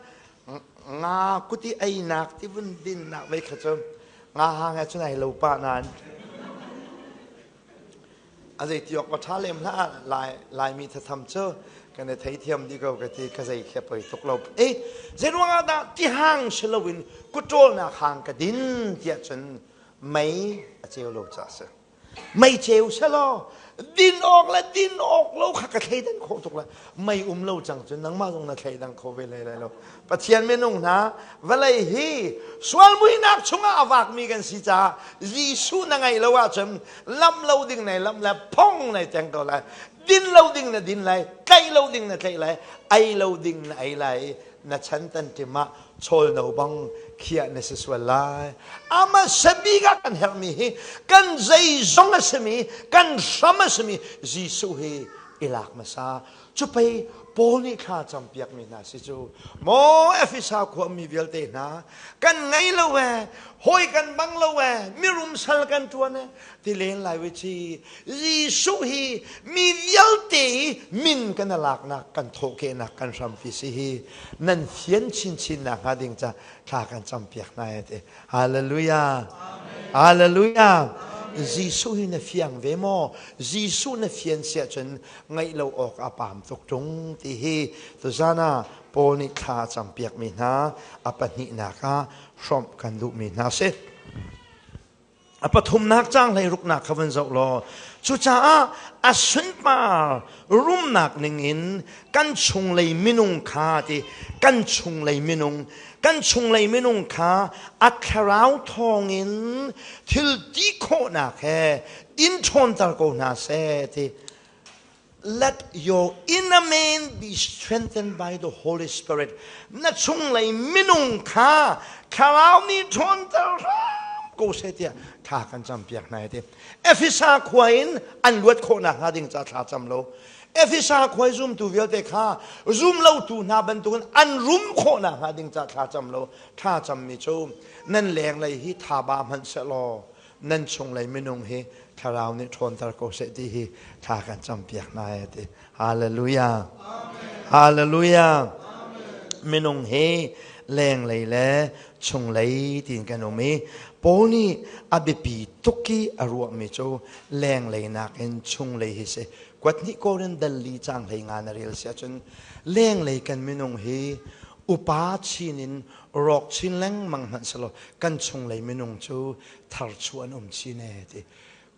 nga kut i einak ti vun dinnak vei kha cu nga hang he cun ai lo pah nain a zei ti awk va ṭha lem hlah lai laimi thatham cu kan i theithiam dih ko ka ti ka zei khi a poi tuk lo e zei ruang ah dah tihang si loin kutṭawlnak hang ka din tiah cun mei a ceu lo ca si mei ceu selaw din awk le din awk lo kha ka thleidan khawh tuk la mei um lo cang cun nangmah zong na thleidang kho ve lai lo Pathian minung hna vawlei hi sual muihnak chungah a vakmi kan si caah Jesuh na ngeih lo ahcun lam lo ding nai lam le phong nai teng ko lai din lo ding na din lai tlaih lo ding na tlaih lai ei lo ding na ei lai na chan tan tim ah chawl no bang khiah na si sual lai ama sabi ka kan herhmi hi kan zeizong a simi kan hram a simi Jesuh hi i lak hmasa Cu pei Paul nih thla campiakmi hna si cu maw Efesa khuami vialte hna kan ngei lo e hawi kan bang lo e mirum sal kan ṭuan e ti len lai we ci Jesuh hi mi vialte hi min kan laknak kan thawhkehnak kan hrampi si hi nan fian chinchin nak hnga ding ca thla kan campiak hna e ti Hallelujah. Hallelujah. Jesuh hi na fiang ve maw? Jesuh na fian siah cun ngaih lo awk a paam tuk ṭung ti hi tuzan ah Paul nih thla a campiakmi hna a pahnihnak ah hrawmh kan duhmi hna si. A pathumnak caang hleiruknak kha van zoh law cucaah a sunpar rumnak ningin kan chunglei minung kha ti kan chunglei minung kan chunglei minung kha a thlarau thawngin thil ti khawhnak he in ṭhawnter ko hna seh ti Let your inner man be strengthened by the Holy Spirit. Na chunglei minung kha thlarau nih ṭhawnter hram ko seh tiah thla kan campiak hna ti. Efesa khua in an luat khawhnak hnga ding ca thla cam lo. Efesa khua i zumtu vialte kha zum lotu hna bantukin an rum khawhnak hnga ding ca thla cam lo. Thla cammi cu nan lenglei hi thaba hmanh seh law. Nan chunglei minung hi thlarau nih ṭhawnter ko seh ti hi thla kan campiak hna e ti. Hallelujah. Hallelujah. Minung hi lenglei le chunglei tiin kan um i Paul nih a biapi tuk i a ruahmi cu lenglei nakin chunglei hi si. Kuat hnih Korin dal li cang hlei nga na rel si ahcun lenglei kan minung hi upa chin in rawk chin lengmang hmanh selaw kan chunglei minung cu tharchuah an um chin ee ti.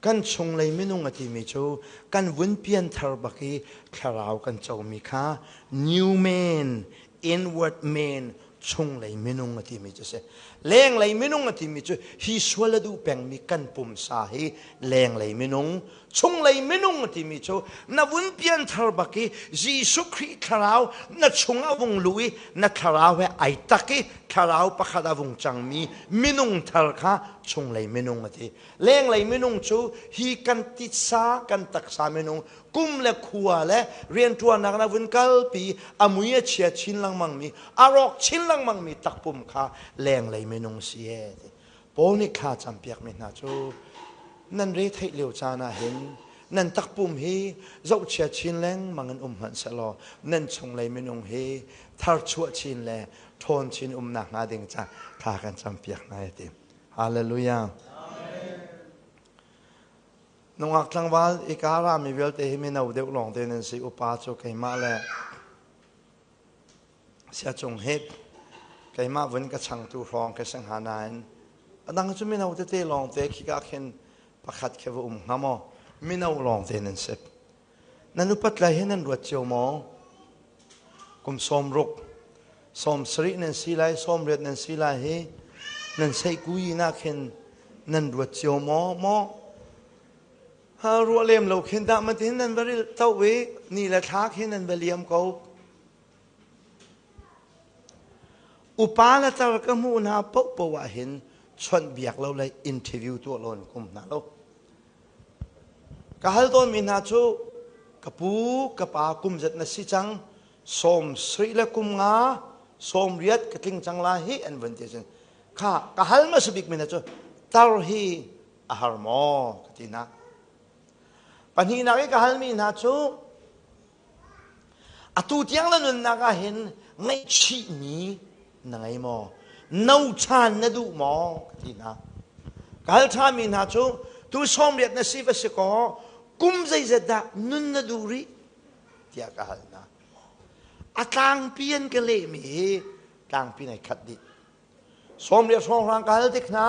Kan chunglei minung a timi cu kan vun pianthar bak i thlarau kan comi kha new man, inward man, chunglei minung a timi cu si. Lenglei minung a timi cu hi sual a duh pengmi kan pumsa hi lenglei minung, chunglei minung a timi cu na vun pianthar bak i Jesuh Khrih thlarau na chung a vung luh i na thlarau he ai tak i thlarau pakhat a vung cangmi minung thar kha chunglei minung a ti. Lenglei minung cu hi kan titsa kan taksa minung kum le khua le rianṭuannak na vun kalpi a mui a chia chin lengmang mi a rawk chin lengmang mi takpum kha lenglei minung si e ti. Paul nih thla campiak mi hna cu nan re theih lio caan ah hin nan takpum hi zohchia chin lengmang in um hmanh sehlaw nan chunglei minung hi tharchuah chin le ṭhawn chin umnak hnga ding ca thla kan campiak hna e ti. Hallelujah. Nungak tlangval ika rami vialte hi mino deuh lawng te nan si upa cu keimah le siacung hit keimah vun ka changtu hrawng ka si hnga nain adang cu mino tete lawng te khika khin pakhat khi va um hnga maw mino lawng te nan si Nan upat lai hi nan ruat cio maw? Kum 60, 70 nan si lai, 80 nan si lai hi nan seihkui nak hin nan ruat cio maw? Maw? Ha ruah lem lo khin dah matin nan va ril to i ni le thla khin nan va liam ko. Upa le tar ka hmuh hna paohpaoh ah hin chawnh biak lo le interview tuah lo in kum hna lo. Ka hal tawnmi hna cu ka pu ka pa kum zat na si cang 70 le kum nga 80 ka tling cang la hi an vun ti cun kha ka hal hmasa bikmi hna cu tar hi a har maw ka ti hna. Pahnihnak i ka halmi hna cu Atu tiang na nunnak ah hin ngaihchihmi na ngei maw? No chan na duh maw? Ka ti hna. Ka hal ṭhami hna cu tu 80 na si va si kaw kum zeizat dah nun na duh rih? tiah ka hal hna. A tlangpi an ka lehmi hi tlangpi nei khat dih. 80 hrawnghrang ka hal tik hna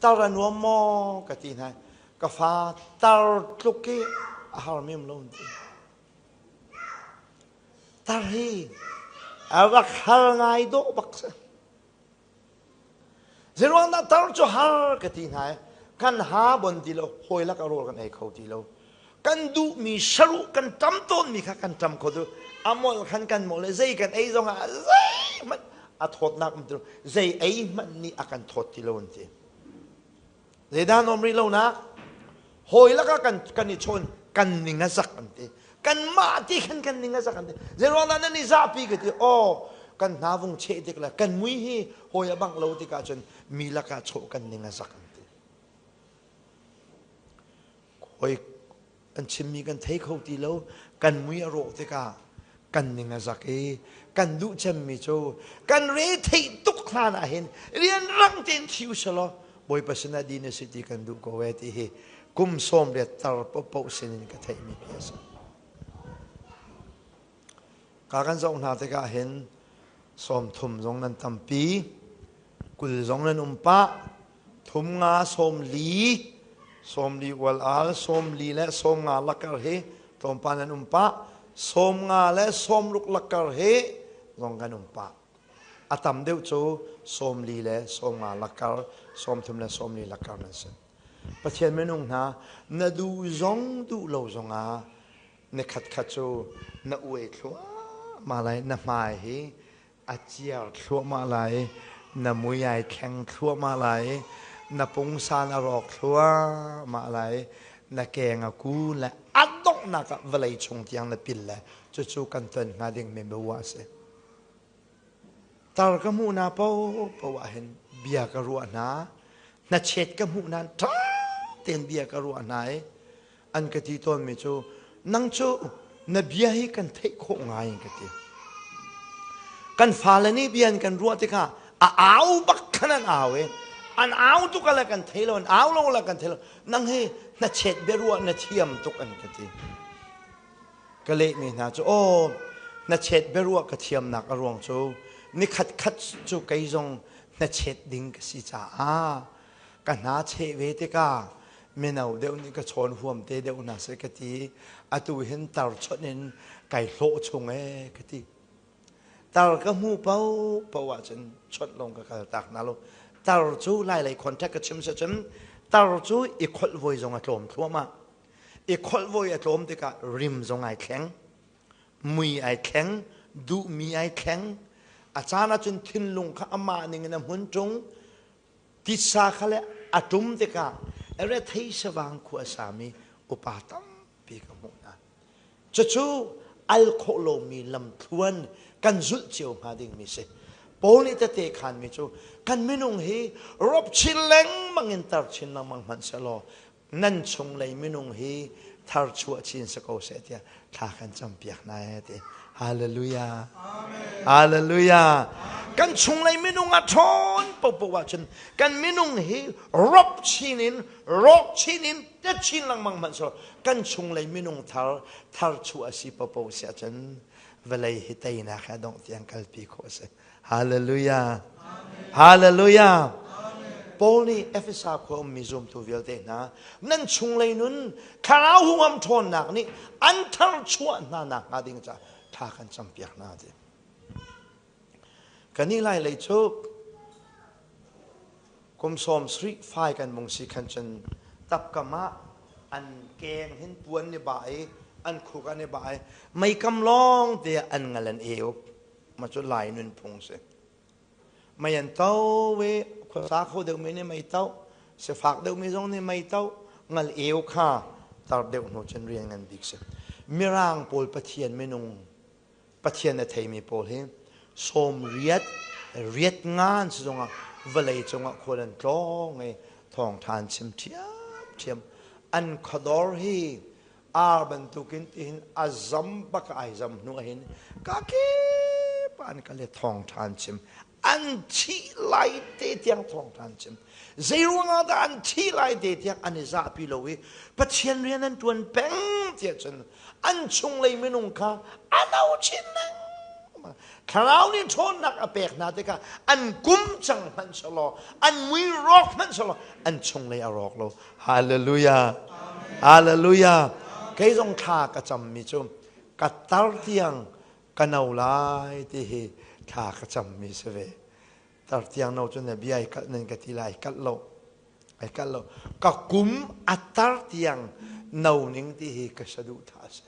tar a nuam maw ka ti hna. Ka fa tar tluk i a har mem lo ti. Tar hi a rak har ngai dawh bak si. Zeiruang dah tar cu har ka ti hna i kan ha bon ti lo, hawi lak a rawl kan ei kho ti lo. Kan duhmi saruh kan ṭam tawnmi kha kan ṭam kho ti lo. A molh khan kan molh i zei kan ei zong ah zeihmanh a thawtnak um ti lo. Zei ei hmanh nih a kan thawt ti lo an ti. Zeidah an um rih lonak? Hawi lakah kan kan i chawn kan ning a zak an ti. Kanmah ti khan kan ning a zak an ti. Zeiruang dah nan i zahpi ka ti. Aw, kan hna vung cheh tik le kan mui hi hawi a bangh lo tikah cun mi lakah chawh kan ning a zak an ti. Hawi an chimmi kan thei kho ti lo kan mui a rawh tikah kan ning a zak i kan duh cemmi cu kan re theih tuk hlan ah hin rianrang tein thi usalaw Bawipa sinah din a si ti kan duh ko e ti hi kum 80 tar paohpaoh sinin ka theihmi bia a si. Ka kan zoh hna tikah hin 30 zong nan tampi, 20 zong nan um pah, thum nga 40, 40 ual al, 40 le 50 lakar hi tlawmpal nan um pah, 50 le 60 lakar hi zong kan um pah. A tam deuh cu 40 le 50 lakar, 30 le 40 lakar nan si. Pathian minung hna, na duh zong duh lo zongah na khatkhat cu na uai thluahmah lai na hmai hi a ciar thluahmah lai na mui ai thleng thluahmah lai na pungsan a rawk thluahmah lai na keng a ku le a donghnak ah vawlei chung tiang na pil le cucu kan ton hnga ding mi bia a si Tar ka hmuh hna paohpaoh ah hin bia ka ruah hna. Hnachet ka hmuh nain ṭha tein bia ka ruah hna i an ka ti tawnmi cu nang cu na bia hi kan theih khawh ngai in ka ti. Kan fale nih bia an kan ruah tikah a au bak khan an au i an au tuk ah le kan thei lo an au lo le kan thei lo nang hi hnachet biaruah na thiam tuk an ka ti. Ka lehmi hna cu aw hnachet biaruah ka thiamnak a ruang cu nikhat khat cu kei zong hnachet ding ka si caah ka hna cheh ve tikah mino deuh nih ka chawn huam te deuh hna seh ka ti atu hin tar chawnh in kai hlawh chung ee ka ti tar ka hmu paoh paoh ahcun chawnh lawng ka kal tak hna lo tar cu lai lei contact ka chim si cun tar cu i kholh voi zong a tlawm thluahmah i kholh voi a tlawm tikah rim zong ai thleng mui ai thleng duhmi ai thleng a caan ahcun thinlung kha amah ning in a hmun ṭung Titsa kha le a ṭum tikah rethei savang khua a sami upa tampi ka hmuh hna. Cucu al khawh lomi lamthluan kan zulh cio hnga dingmi si. Paul nih tete khanmi cu kan minung hi rop chin lengmang in tar chin lengmang hmanh sehlaw nan chunglei minung hi tharchuah chin si ko seh tiah thla kan campiak hna e ti. Hallelujah. Hallelujah. Kan chunglei minung a ṭhawn popo ahcun kan minung hi rop chin in rawk chin in te chin lengmang hmanh so kan chunglei minung thar tharchuah a si popo si ahcun vawlei hi teinak he dongh tiang kalpi khawh a si. Hallelujah. Hallelujah. Paul nih Efesa khua ummi zumtu vialte hna nan chunglei nun thlarau huham ṭhawnnak nih an tharchuah hna nakhnga ding caah thla kan campiak hna ti. Kanih lai lei cu kum sawm sarih fai kan mung si khan cun tapkam ah an keng hin puan ni ba i an khuk an i ba i meikam lawng te an ngal an eu Ma cu Lai nunphung si. Mei an to i khuasa kho deuhmi nih mei to, sifak deuhmi zong nih mei to, ngal eu kha tar deuh hnu cun rian ngan bik si. Mirang pawl Pathian minung, Pathian a theimi pawl hi sawm riat, riat ngan si zongah vawlei cungah khual an tlawng i thawngṭha an chim ṭhiamṭhiam. An khuadawr hi ar bantukin tihin a zam bak ai zam hnu ah hin ka kip an kal i thawngṭha an chim an thih lai te tiang thawngṭha an chim zei ruangah dah an thih lai te tiang an i zahpi lo i Pathian rian an ṭuan peng tiah cun an chunglei minung kha a no chin lengmang thlarau nih ṭhawnnak a pek hna tikah an kum cang hmanh selaw an mui rawk hmanh selaw an chunglei a rawk lo Hallelujah. Hallelujah. Kei zong thla ka cammi cu ka tar tiang ka no lai ti hi thla ka cammi si ve. Tar tiang no cu na bia ai kalh nan ka ti lai kalh lo. Ai kalh lo. Ka kum a tar tiang no ning ti hi ka saduhthah a si.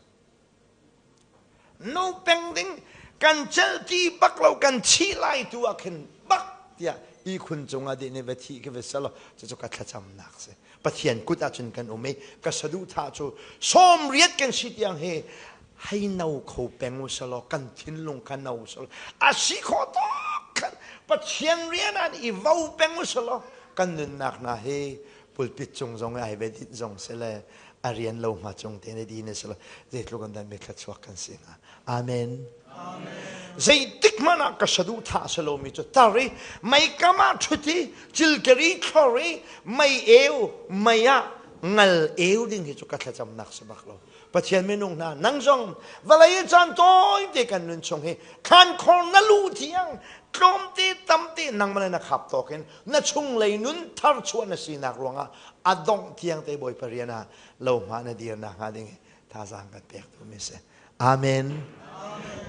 No peng ding kan celh ti bak lo kan thi lai tu ah khin bak tiah ihkhun cungah dih nih va thi khi va selo cucu ka thlacamnak si Pathian kut ah cun kan um i ka saduhthah cu sawm riat kan si tiang hi hei no kho peng u selaw kan thinlung kha no selaw a si khawh tawk khan Pathian rian ah i vo peng u selaw kan nunnak hna hi pulpit cung zong ai ve dit zong si le a rian lo hma cung te ne di ne sila zeitluk an dan mi thluachuak kan si hnga amen zeitik hmanh ah ka saduhthah si lomi cu tar i meikam ah ṭhut i cilkeri thlor i mei eu mei ah ngal eu ding hi cu ka thlacamnak si bak lo Pathian minung hna nang zong vawlei i caan tawite kan nun chung hi thlankhor na lu tiang tlawmte tamte nangmah le na khap tawk in na chunglei nun tharchuah na sinak ruangah a dongh tiang te Bawipa rian ah lohma na dir nak hnga ding hi thazaang kan pek tu mi si. Amen.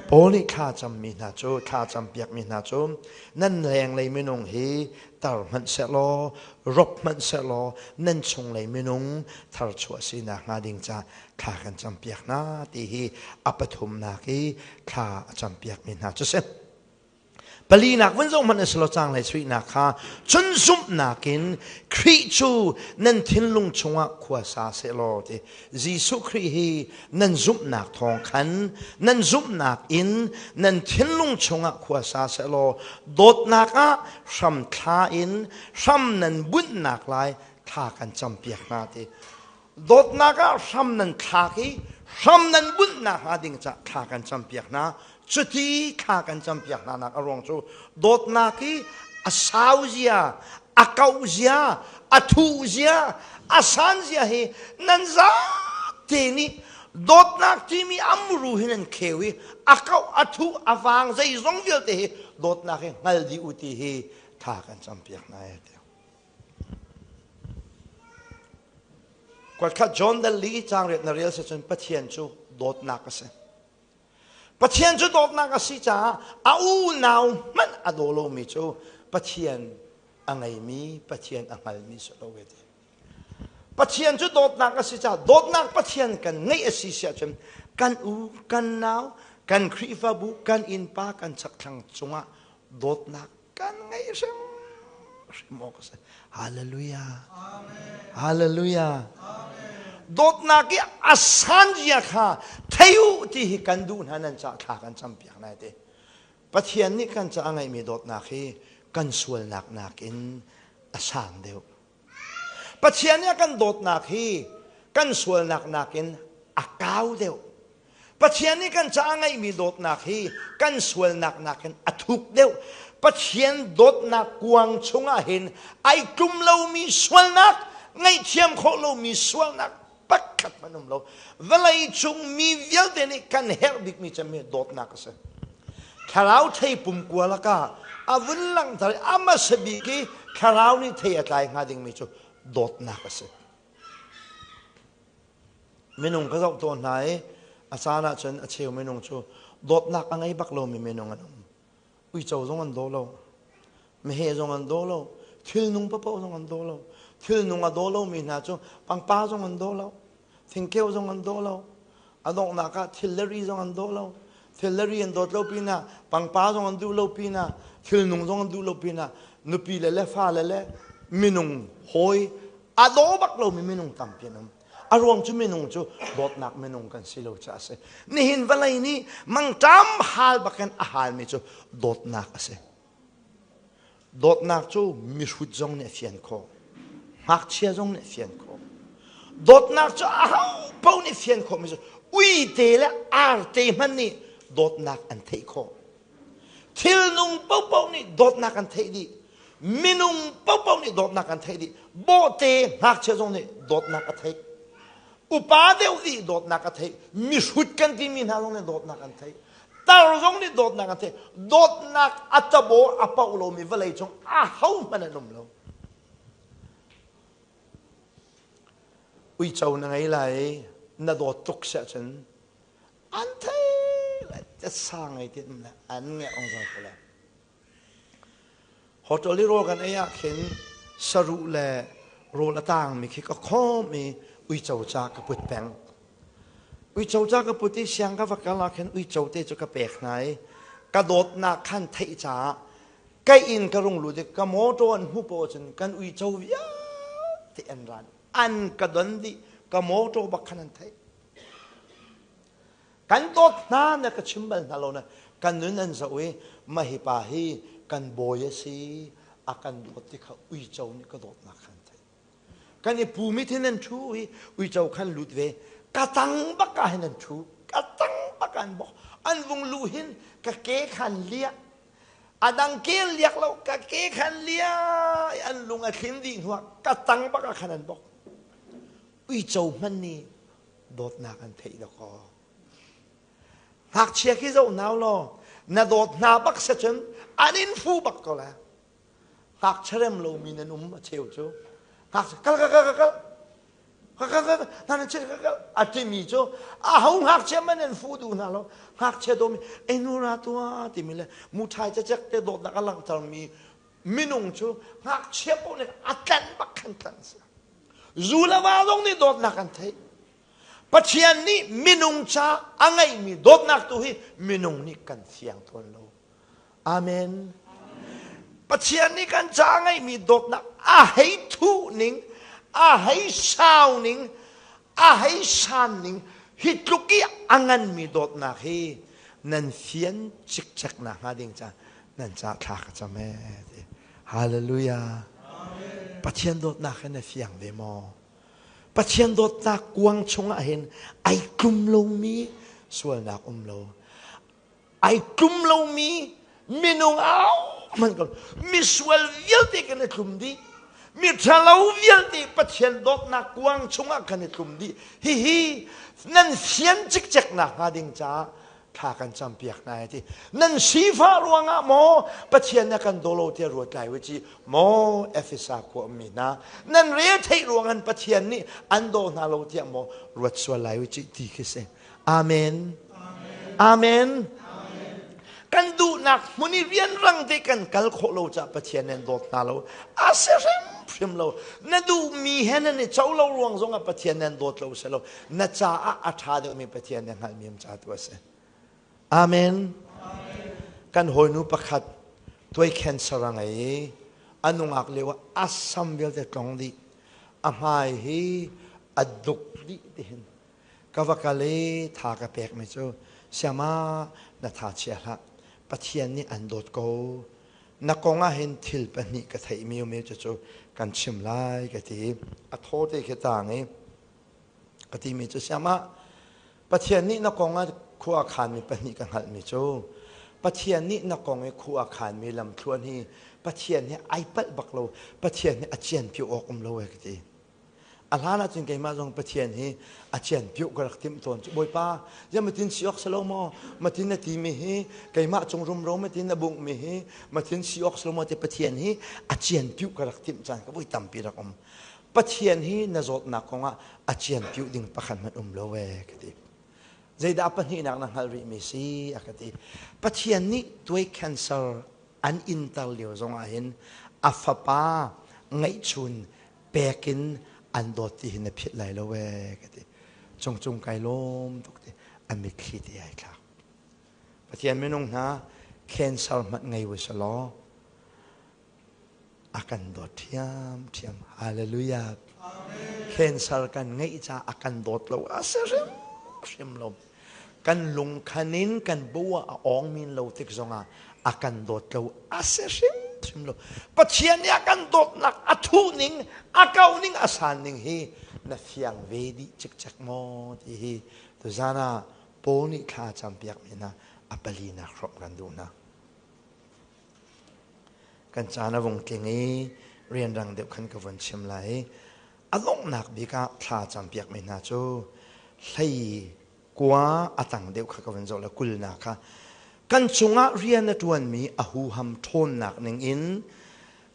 Paul nih thla cammi hna cu thla campiakmi hna cu nan lenglei minung hi tar hmanh sehlaw rop hmanh sehlaw nan chunglei minung tharchuah sinak hnga ding ca thla kan campiak hna ti hi a pathumnak i thla a campiakmi hna cu si. Palinak vun zoh hmanh a cang lei suihnak kha cun zumhnak in Khrih cu nan thinlung chungah khua sa sehlaw ti Jesuh Khrih hi nan zumhnak thawng khan nan zumhnak in nan thinlung chungah khua sa sehlaw dawtnak ah hram thla in hram nan bunhnak lai. thla kan campiak hna ti. Dawtnak ah hram nan thlak i hram nan bunhnak hnga ding caah thla kan campiak hna. Cuti thla kan campiak hna nak a ruang cu dawtnak i a sau zia, a kauh zia, a thuh zia, a san zia hi nan zate nih dawtnak timi amru hi nan kheu i a kauh, a thuh, a vang zeizong vialte hi dawtnak hi hngal dih u ti hi tha kan campiak hna e ti. Kuatkhat John dal li caang riat na rel si cun Pathian cu dawtnak a si. Pathian cu dawtnak a si caah a unau hmanh a daw lomi cu Pathian a ngeimi, Pathian a hngalmi si lo ve ti. Pathian cu dawtnak a si caah dawtnak Pathian kan ngeih a si si ahcun kan u, kan nau, kan Khrihfabu, kan innpa, kan chakthlang cungah dawtnak kan ngeih hrim hrim awk a si. Hallelujah. Hallelujah. Dawtnak i a san zia kha thei u ti hi kan duh hna nan cah thla kan campiak nai te. Pathian nih kan ca a ngeihmi dawtnak hi kan sualnak nakin a sang deuh. Pathian nih a kan dawtnak hi kan sualnak nakin a kau deuh. Pathian nih kan caah ngeihmi dawtnak hi kan sualnak nakin a thuk deuh. Pathian dawtnak kuang chungah hin ai tlum lomi sualnak, ngaihthiam khawh lomi sualnak pakhat hmanh um lo. Vawlei cung mi vialte nih kan herh bikmi cemmi dawtnak a si. Thlarau thei pumkua lakah a vun langhter i a hmasa bik i thlarau nih thei a tlai hnga dingmi cu dawtnak a si. Minung ka zoh tawn hna i a caan ahcun a cheu minung cu dawtnak a ngei bak lomi minung an um. Uico zong an daw lo. Meheh zong an daw lo. Thilnung paoh zong an daw lo. Thilnung a daw lomi hna cu pangpar zong an daw lo. Thingkeu zong an daw lo. A donghnak ah thil le ri zong an daw lo. Thil le ri an dawt lo pinah pangpar zong an duh lo pinah thilnung zong an duh lo pinah nupi le le fale le minung hawi a daw bak lomi minung tampi an um. A ruang cu minung cu dawtnak minung kan si lo caah a si. Nihin vawlei nih mangṭam hal bakin a halmi cu dawtnak a si. Dawtnak cu mihrut zong nih a fian khawh. Ngakchia zong nih a fian khawh. Dawtnak cu aho paoh nih fian khawhmi cu uite le arte hmanh nih dawtnak an theih khawh. Thilnung paohpaoh nih dawtnak an theih dih. Minung paohpaoh nih dawtnak an theih dih. Bawhte ngakchia zong nih dawtnak a theih. Upa deuh nih dawtnak a theih. Mihrut kan timi hna zong nih dawtnak an theih. Tar zong nih dawtnak an theih. Dawtnak a tabo a pauh lomi vawlei cung ahohmanh an um lo. Uico na ngei lai na dawt tuk siah cun an thei le sa ngei ti um le an nge ong zong ko le hotel i rawl kan ei ah khin saruh le rawl a tang mi khi ka khawm i uico ca ka put peng uico ca ka put i siang ka va kal ah khin uico te cu ka pek hna i ka dawtnak khan theih caah kai in ka rung lut i ka motor an hmu paoh cun kan uico vialte an ran an ka don dih ka motor bak khan an theih Kan dawt hna na ka chim bal hna lo na kan nun an zoh i mah hi pa hi kan bawi a si a kan dawt ti kha uico nih ka dawtnak khan theih. Kan i pumi thin an ṭhu i uico khan lut ve ka tang bak ah hin an ṭhu ka tang bak an bok an vung lu hin ka ke khan liah a dang ke liak lo ka ke khan liah an lung a thlin dih hnuah ka tang bak ah khan an bok uico hmanh nih dawtnak an theih dakaw. Ngakchia khi zoh hna law na dawt hna bak se cun an in fu bak ko la. Ngakchia rem lomi nan um a cheu cu. Ngakchia kal kal kal kal kal kal kal hna nan chil kal kal a timi cu a ho ngakchia man an fu duh hna lo. Ngakchia dawmi ei nu ra tua timi le muthai cacek te dawtnak a langhtermi minung cu ngakchia paoh nih a tlanh bak khan tlanh si. Zu le va zong nih dawtnak an theih. Pathian nih minung ca a ngeihmi dawtnak tu hi minung nih kan fiang tawn lo. Amen. Pathian nih kan ca a ngeihmi dawtnak a hei thuh ning, a hei sau ning, a hei san ning, hi tluk i a nganmi dawtnak hi nan fian cikcek nak hnga ding ca nan ca thla ka cam ee. Hallelujah. Pathian dawtnak hin a fiang ve maw? Pathian dawtnak kuang chungah hin ai tlum lomi sualnak um lo. Ai tlum lomi minung au hmanh ko misual vialte kan i tlum dih. Mi ṭhalo vialte Pathian dawtnak kuang chungah kan i tlum dih. Hihi nan fian cikcek nakhnga ding caah thla kan campiak hna ai ti. Nan sifah ruangah maw Pathian na kan daw lo tiah ruat lai u ci maw Efesa khua ummi hna nan re theih ruangah Pathian nih an daw hna lo tiah maw ruat sual lai u ci ti khi si. Amen. Amen. Kan duhnak hmun i rianrang te kan kal khawh lo caah Pathian nan dawt hna lo. A si hrimhrim lo. Na duhmi he nan i co lo ruang zongah Pathian nan dawt lo si lo. Na caah a ṭha deuhmi Pathian na hngalhmi am ca tu a si. Amen. Kan hawinu pakhat tuai cancer a ngei i a nungak lio ah a sam vialte tlong dih. A hmai hi a duk dih tihin Ka va kal i tha ka pekmi cu siama na tha chia hlah. Pathian nih an dawt ko. Na kong ah hin thil pahnih ka theihmi um i cucu kan chim lai ka ti. A thaw te khi tang i ka timi cu siama Pathian nih na kong ah khua a khanmi pahnih ka hngalhmi cu Pathian nih na kong i khua a khanmi lamthluan hi Pathian hi ai palh bak lo. Pathian hi a cianpiu awk um lo e ka ti. A hlan ahcun keimah zong Pathian hi a cian piuh ka rak timh tawn. Bawipa, ziah matin si awk si lo maw? Matin na timi hi keimah cung rumro matin na bungmi hi matin si awk si lo maw ti Pathian hi a cian piuh ka rak timh caan ka voi tampi rak um. Pathian hi na zawtnak kongah a cian piuh ding pakhat hmanh um lo ee ka ti. Zeidah pahnihnak na hngalh rihmi si a ka ti. Pathian nih tuai cancer an inter lio zongah hin a fapa ngeihchun pek in an dawt ti hi na philh lai lo ee ka ti. Cungcung kai lawm tuk ti a mitthli te ai thlak. Pathian minung hna cancer hmanh ngei u selaw a kan dawt ṭhiamṭhiam. Hallelujah. Cancer kan ngeih caah a kan dawt lo a si hrimhrim lo. Kan lungkhan in kan bu ah a awng min lo tik zongah a kan dawt lo a si hrimhrim lo. Pathian nih a kan dawtnak a thuh ning, a kau ning, a san ning hi na fiang ve dih cikcek maw ti hi tuzan ah Paul nih thla a campiakmi hna a palinak hrawmh kan duh hna. Kan caan a vung tling i rianrang deuh khan ka vun chim lai i a donghnak bik ah thla campiakmi hna cu hlei kua a tang deuh kha ka vun zoh le kulnak kha kan cungah rian a ṭuanmi a huham ṭhawnnak ningin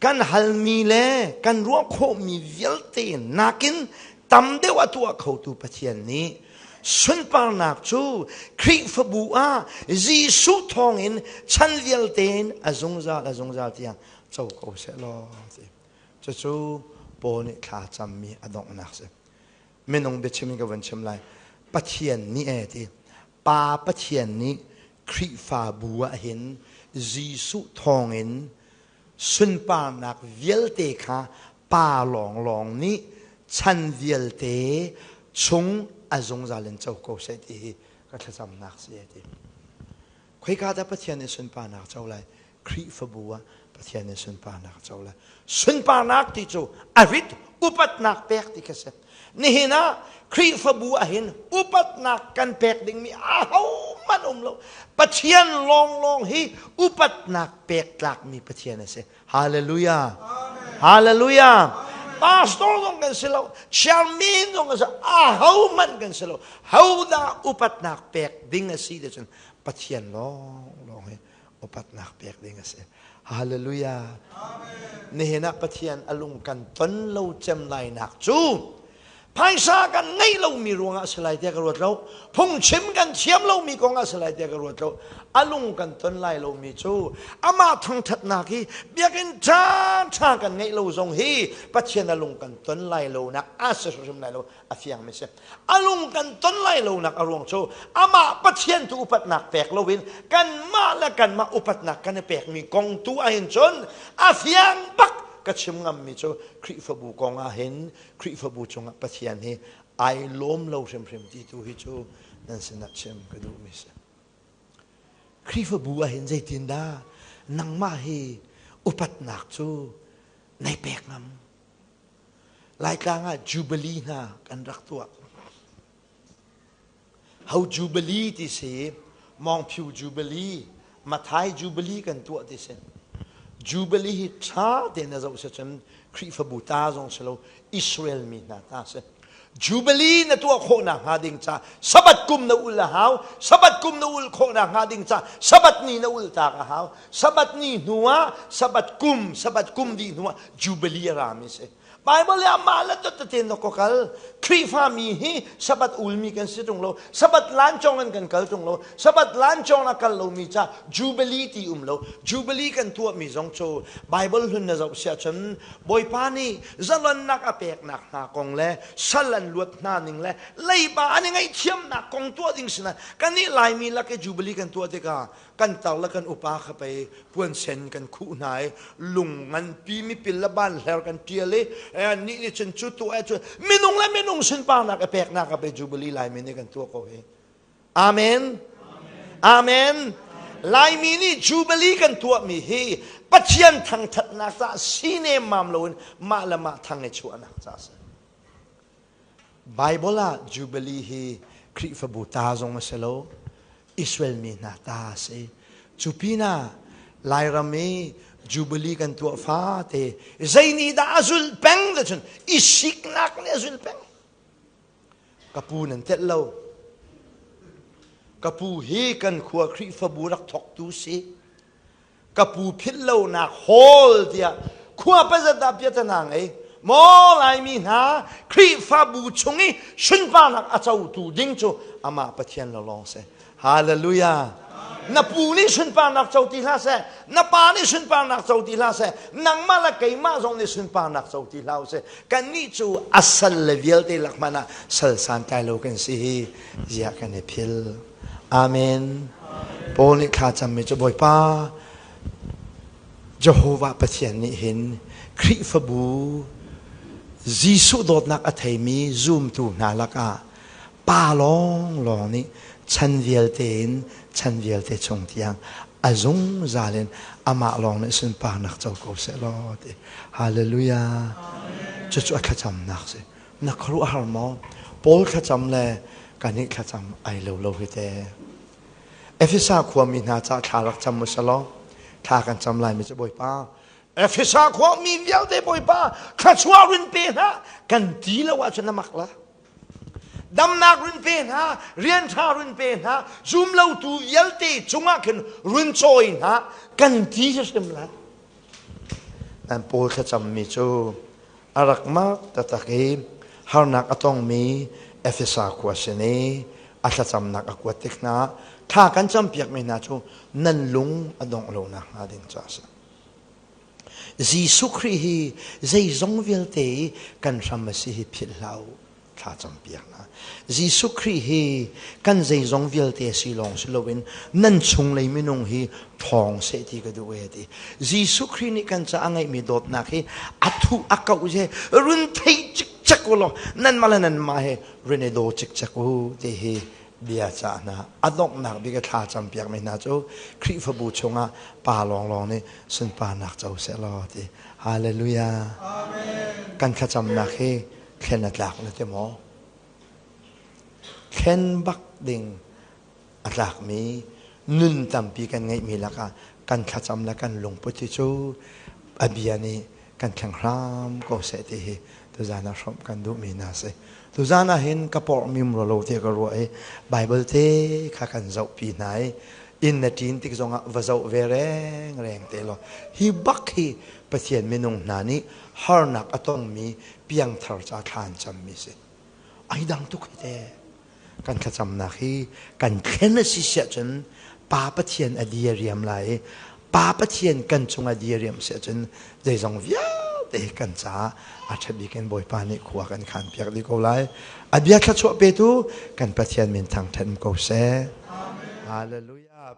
kan halmi le kan ruah khawhmi vialte nakin tam deuh a tuah khotu Pathian nih sunparnak cu Khrihfabu ah Jesuh thawngin chan vialte in a zungzal a zungzal tiang co ko seh law ti. Cucu Paul nih thla cammi a donghnak si. Minung biachim in ka vun chim lai. Pathian nih ee ti. Pa Pathian nih Khrihfabu ah hin Jesuh thawngin sunparnak vialte kha pa lawnglawng nih chan vialte chung a zungzal in co ko seh ti hi ka thlacamnak si a ti. Khoika dah Pathian nih sunparnak co lai? Khrihfabu ah Pathian nih sunparnak co lai. Sunparnak ti cu a rit upatnak pek ti kha si. Nihin ah Khrihfabu ah hin upatnak kan pek dingmi ahohmanh um lo. Pathian lawnglawng hi upatnak pek tlakmi Pathian a si. Hallelujah. Hallelujah. Pastor zong kan si lo, chairman zong kan si, ahohmanh kan si lo. Hodah upatnak pek ding a si ti cun Pathian lawnglawng hi upatnak pek ding a si. Hallelujah. Nihin ah Pathian a lung kan ton lo cem lai nak cu phaisa kan ngeih lomi ruangah si lai tiah ka ruat lo. Phungchim kan thiam lomi kong ah si lai tiah ka ruat lo. A lung kan ton lai lomi cu amah thangthatnak hi biakinn ṭha ṭha kan ngeih lo zong hi Pathian a lung kan ton lai lo nak a si hrim lai lo a fiangmi si. A lung kan ton lai lonak a ruang cu amah Pathian tu upatnak pek loin kanmah le kanmah upatnak kan i pekmi kong tu ahhin cun a fiang bak ka chim ngammi cu Khrihfabu kong ah hin Khrihfabu cungah Pathian hi ai lawm lo hrimhrim ti tu hi cu nan sinah chim ka duhmi si. Khrihfabu ah hin zeitindah nangmah hi upatnak cu. Nei pek ngam. Laitlang ah Jubilee hna kan rak tuah. Ho Jubilee ti si, Mawngphiu Jubilee, Mathai Jubilee kan tuah ti si. Jubilee hi ṭha tein na zoh si cun Khrihfabu ta zong si lo, Israel mi hna ta si. Jubilee na tuah khawh nakhnga ding ca Sabbath kum na ul a hau. Sabbath kum na ul khawh nakhnga ding ca Sabbath ni na ul tak a hau. Sabbath ni hnu ah Sabbath kum, Sabbath kum dih hnu ah Jubilee a rami si. Bible ah mah le dot tein na ko kal. Khrihfa mi hi Sabbath ulmi kan si tung lo. Sabbath lancong in kan kal tung lo. Sabbath lancong a kal lomi ca Jubilee ti um lo. Jubilee kan tuahmi zong cu Bible hlun na zoh siah cun Bawipa nih zalonnak a peknak hna kong le sal an luat hna ning le leiba an i ngaihthiamnak kong tuah ding sinah kannih Laimi lak i Jubilee kan tuah tikah kan tar le kan upa kha pei puansen kan khuh hna i lung nganpi mipil le banhler kan ṭial i nih nih cun cu tuah cu minung le minung sunparnak i peknak a pe Jubilee Laimi nih kan tuah ko hi. Amen. Amen. Laimi nih Jubilee kan tuahmi hi Pathian thangṭhatnak caah si nemmam loin mah le mah thang i chuahnak caah a si. Bible ah Jubilee hi Khrihfabu ta zong a si lo, Israel mi hna ta a si. Cu pinah Lairam i Jubilee kan tuah fate zei nih dah a zulh peng te cun i siknak nih a zulh peng. Ka pu nan telh lo. Ka pu hi kan khua Khrihfabu rak thawktu si. Ka pu philh lonak hall tiah khua pazat ah piatana ngei. Maw Laimi hna Khrihfabu chung i sunparnak a cotu ding cu amah Pathian lawng si. Hallelujah. Na pu nih sunparnak co ti hlah seh, na pa nih sunparnak co ti hlah seh, nangmah le keimah zong nih sunparnak co ti hlah seh. Kannih cu a sal le vialte lak hmanh ah sal santlai lo kan si hi ziah kan i phil. Amen. Paul nih thla cammi cu Bawipa Jehovah Pathian nih hin Khrihfabu Jesuh dawtnak a theimi zumtu hna lakah pa lawnglawng nih chan vialte in chan vialte chung tiang a zungzal in amah lawng nih sunparnak co ko seh law ti. Hallelujah. Cucu a thlacamnak si. Na khuaruahhar maw? Paul thlacam le kannih thlacam ai lo lo hi te. Efesa khuami hna ca thla rak cam u law thla kan cam lai mi cu Bawipa Efesa khuami vialte Bawipa thluachuah run pe hna kan ti lo ahcun na mak la. Damnak run pe hna, rian ṭha run pe hna, zum lotu vialte cungah khin run cawi hna kan ti hrim lai. Nan Paul thlacammi cu a rak mak taktak i harnak a tongmi Efesa khua sin i a thlacamnak a kuat tik hna thla kan campiakmi hna cu nan lung a dongh lo nakhnga ding caah a si. Jesuh Khrih hi zeizong vialte i kan hram a si hi philh hlah u. Thla campiak hna. Jesuh Khrih hi kan zeizong vialte si lawng si loin nan chunglei minung hi ṭhawng seh ti ka duh e ti. Jesuh Khrih nih kan ca a ngeihmi dawtnak hi a thuh a kauh je run thei cikcek u law nanmah le nanmah he run i daw cikcek u ti hi bia cah hna. A donghnak bik a thla campiakmi hna cu Khrihfabu chungah pa lawnglawng nih sunparnak co seh law ti. Hallelujah. Amen. Kan thlacamnak hi thlen a tlak na ti maw? Thlen bak ding a tlakmi nun tampi kan ngeihmi lakah kan thlacam le kan lungput hi cu a bia nih kan thleng hram ko seh ti hi tuzan ah hrawmh kan duhmi hna si. Tuzan ah hin ka porh mim lo te ka ruah i Bible te kha kan zohpi hna i inn na ṭin tik zongah va zoh ve reng reng te law hi bak hi Pathian minung hna nih harnak a tongmi piangthar ca thla an cammi si. Ai dang tuk hi te. Kan thlacamnak hi kan thlen a si siah cun Pa Pathian a diriam lai i Pa Pathian kan cung a diriam siah cun zeizong vialte kan caah a ṭha bik in Bawipa nih khua kan khan piak dih ko lai. A bia thluachuah petu kan Pathian min thangṭhat ko seh. Hallelujah.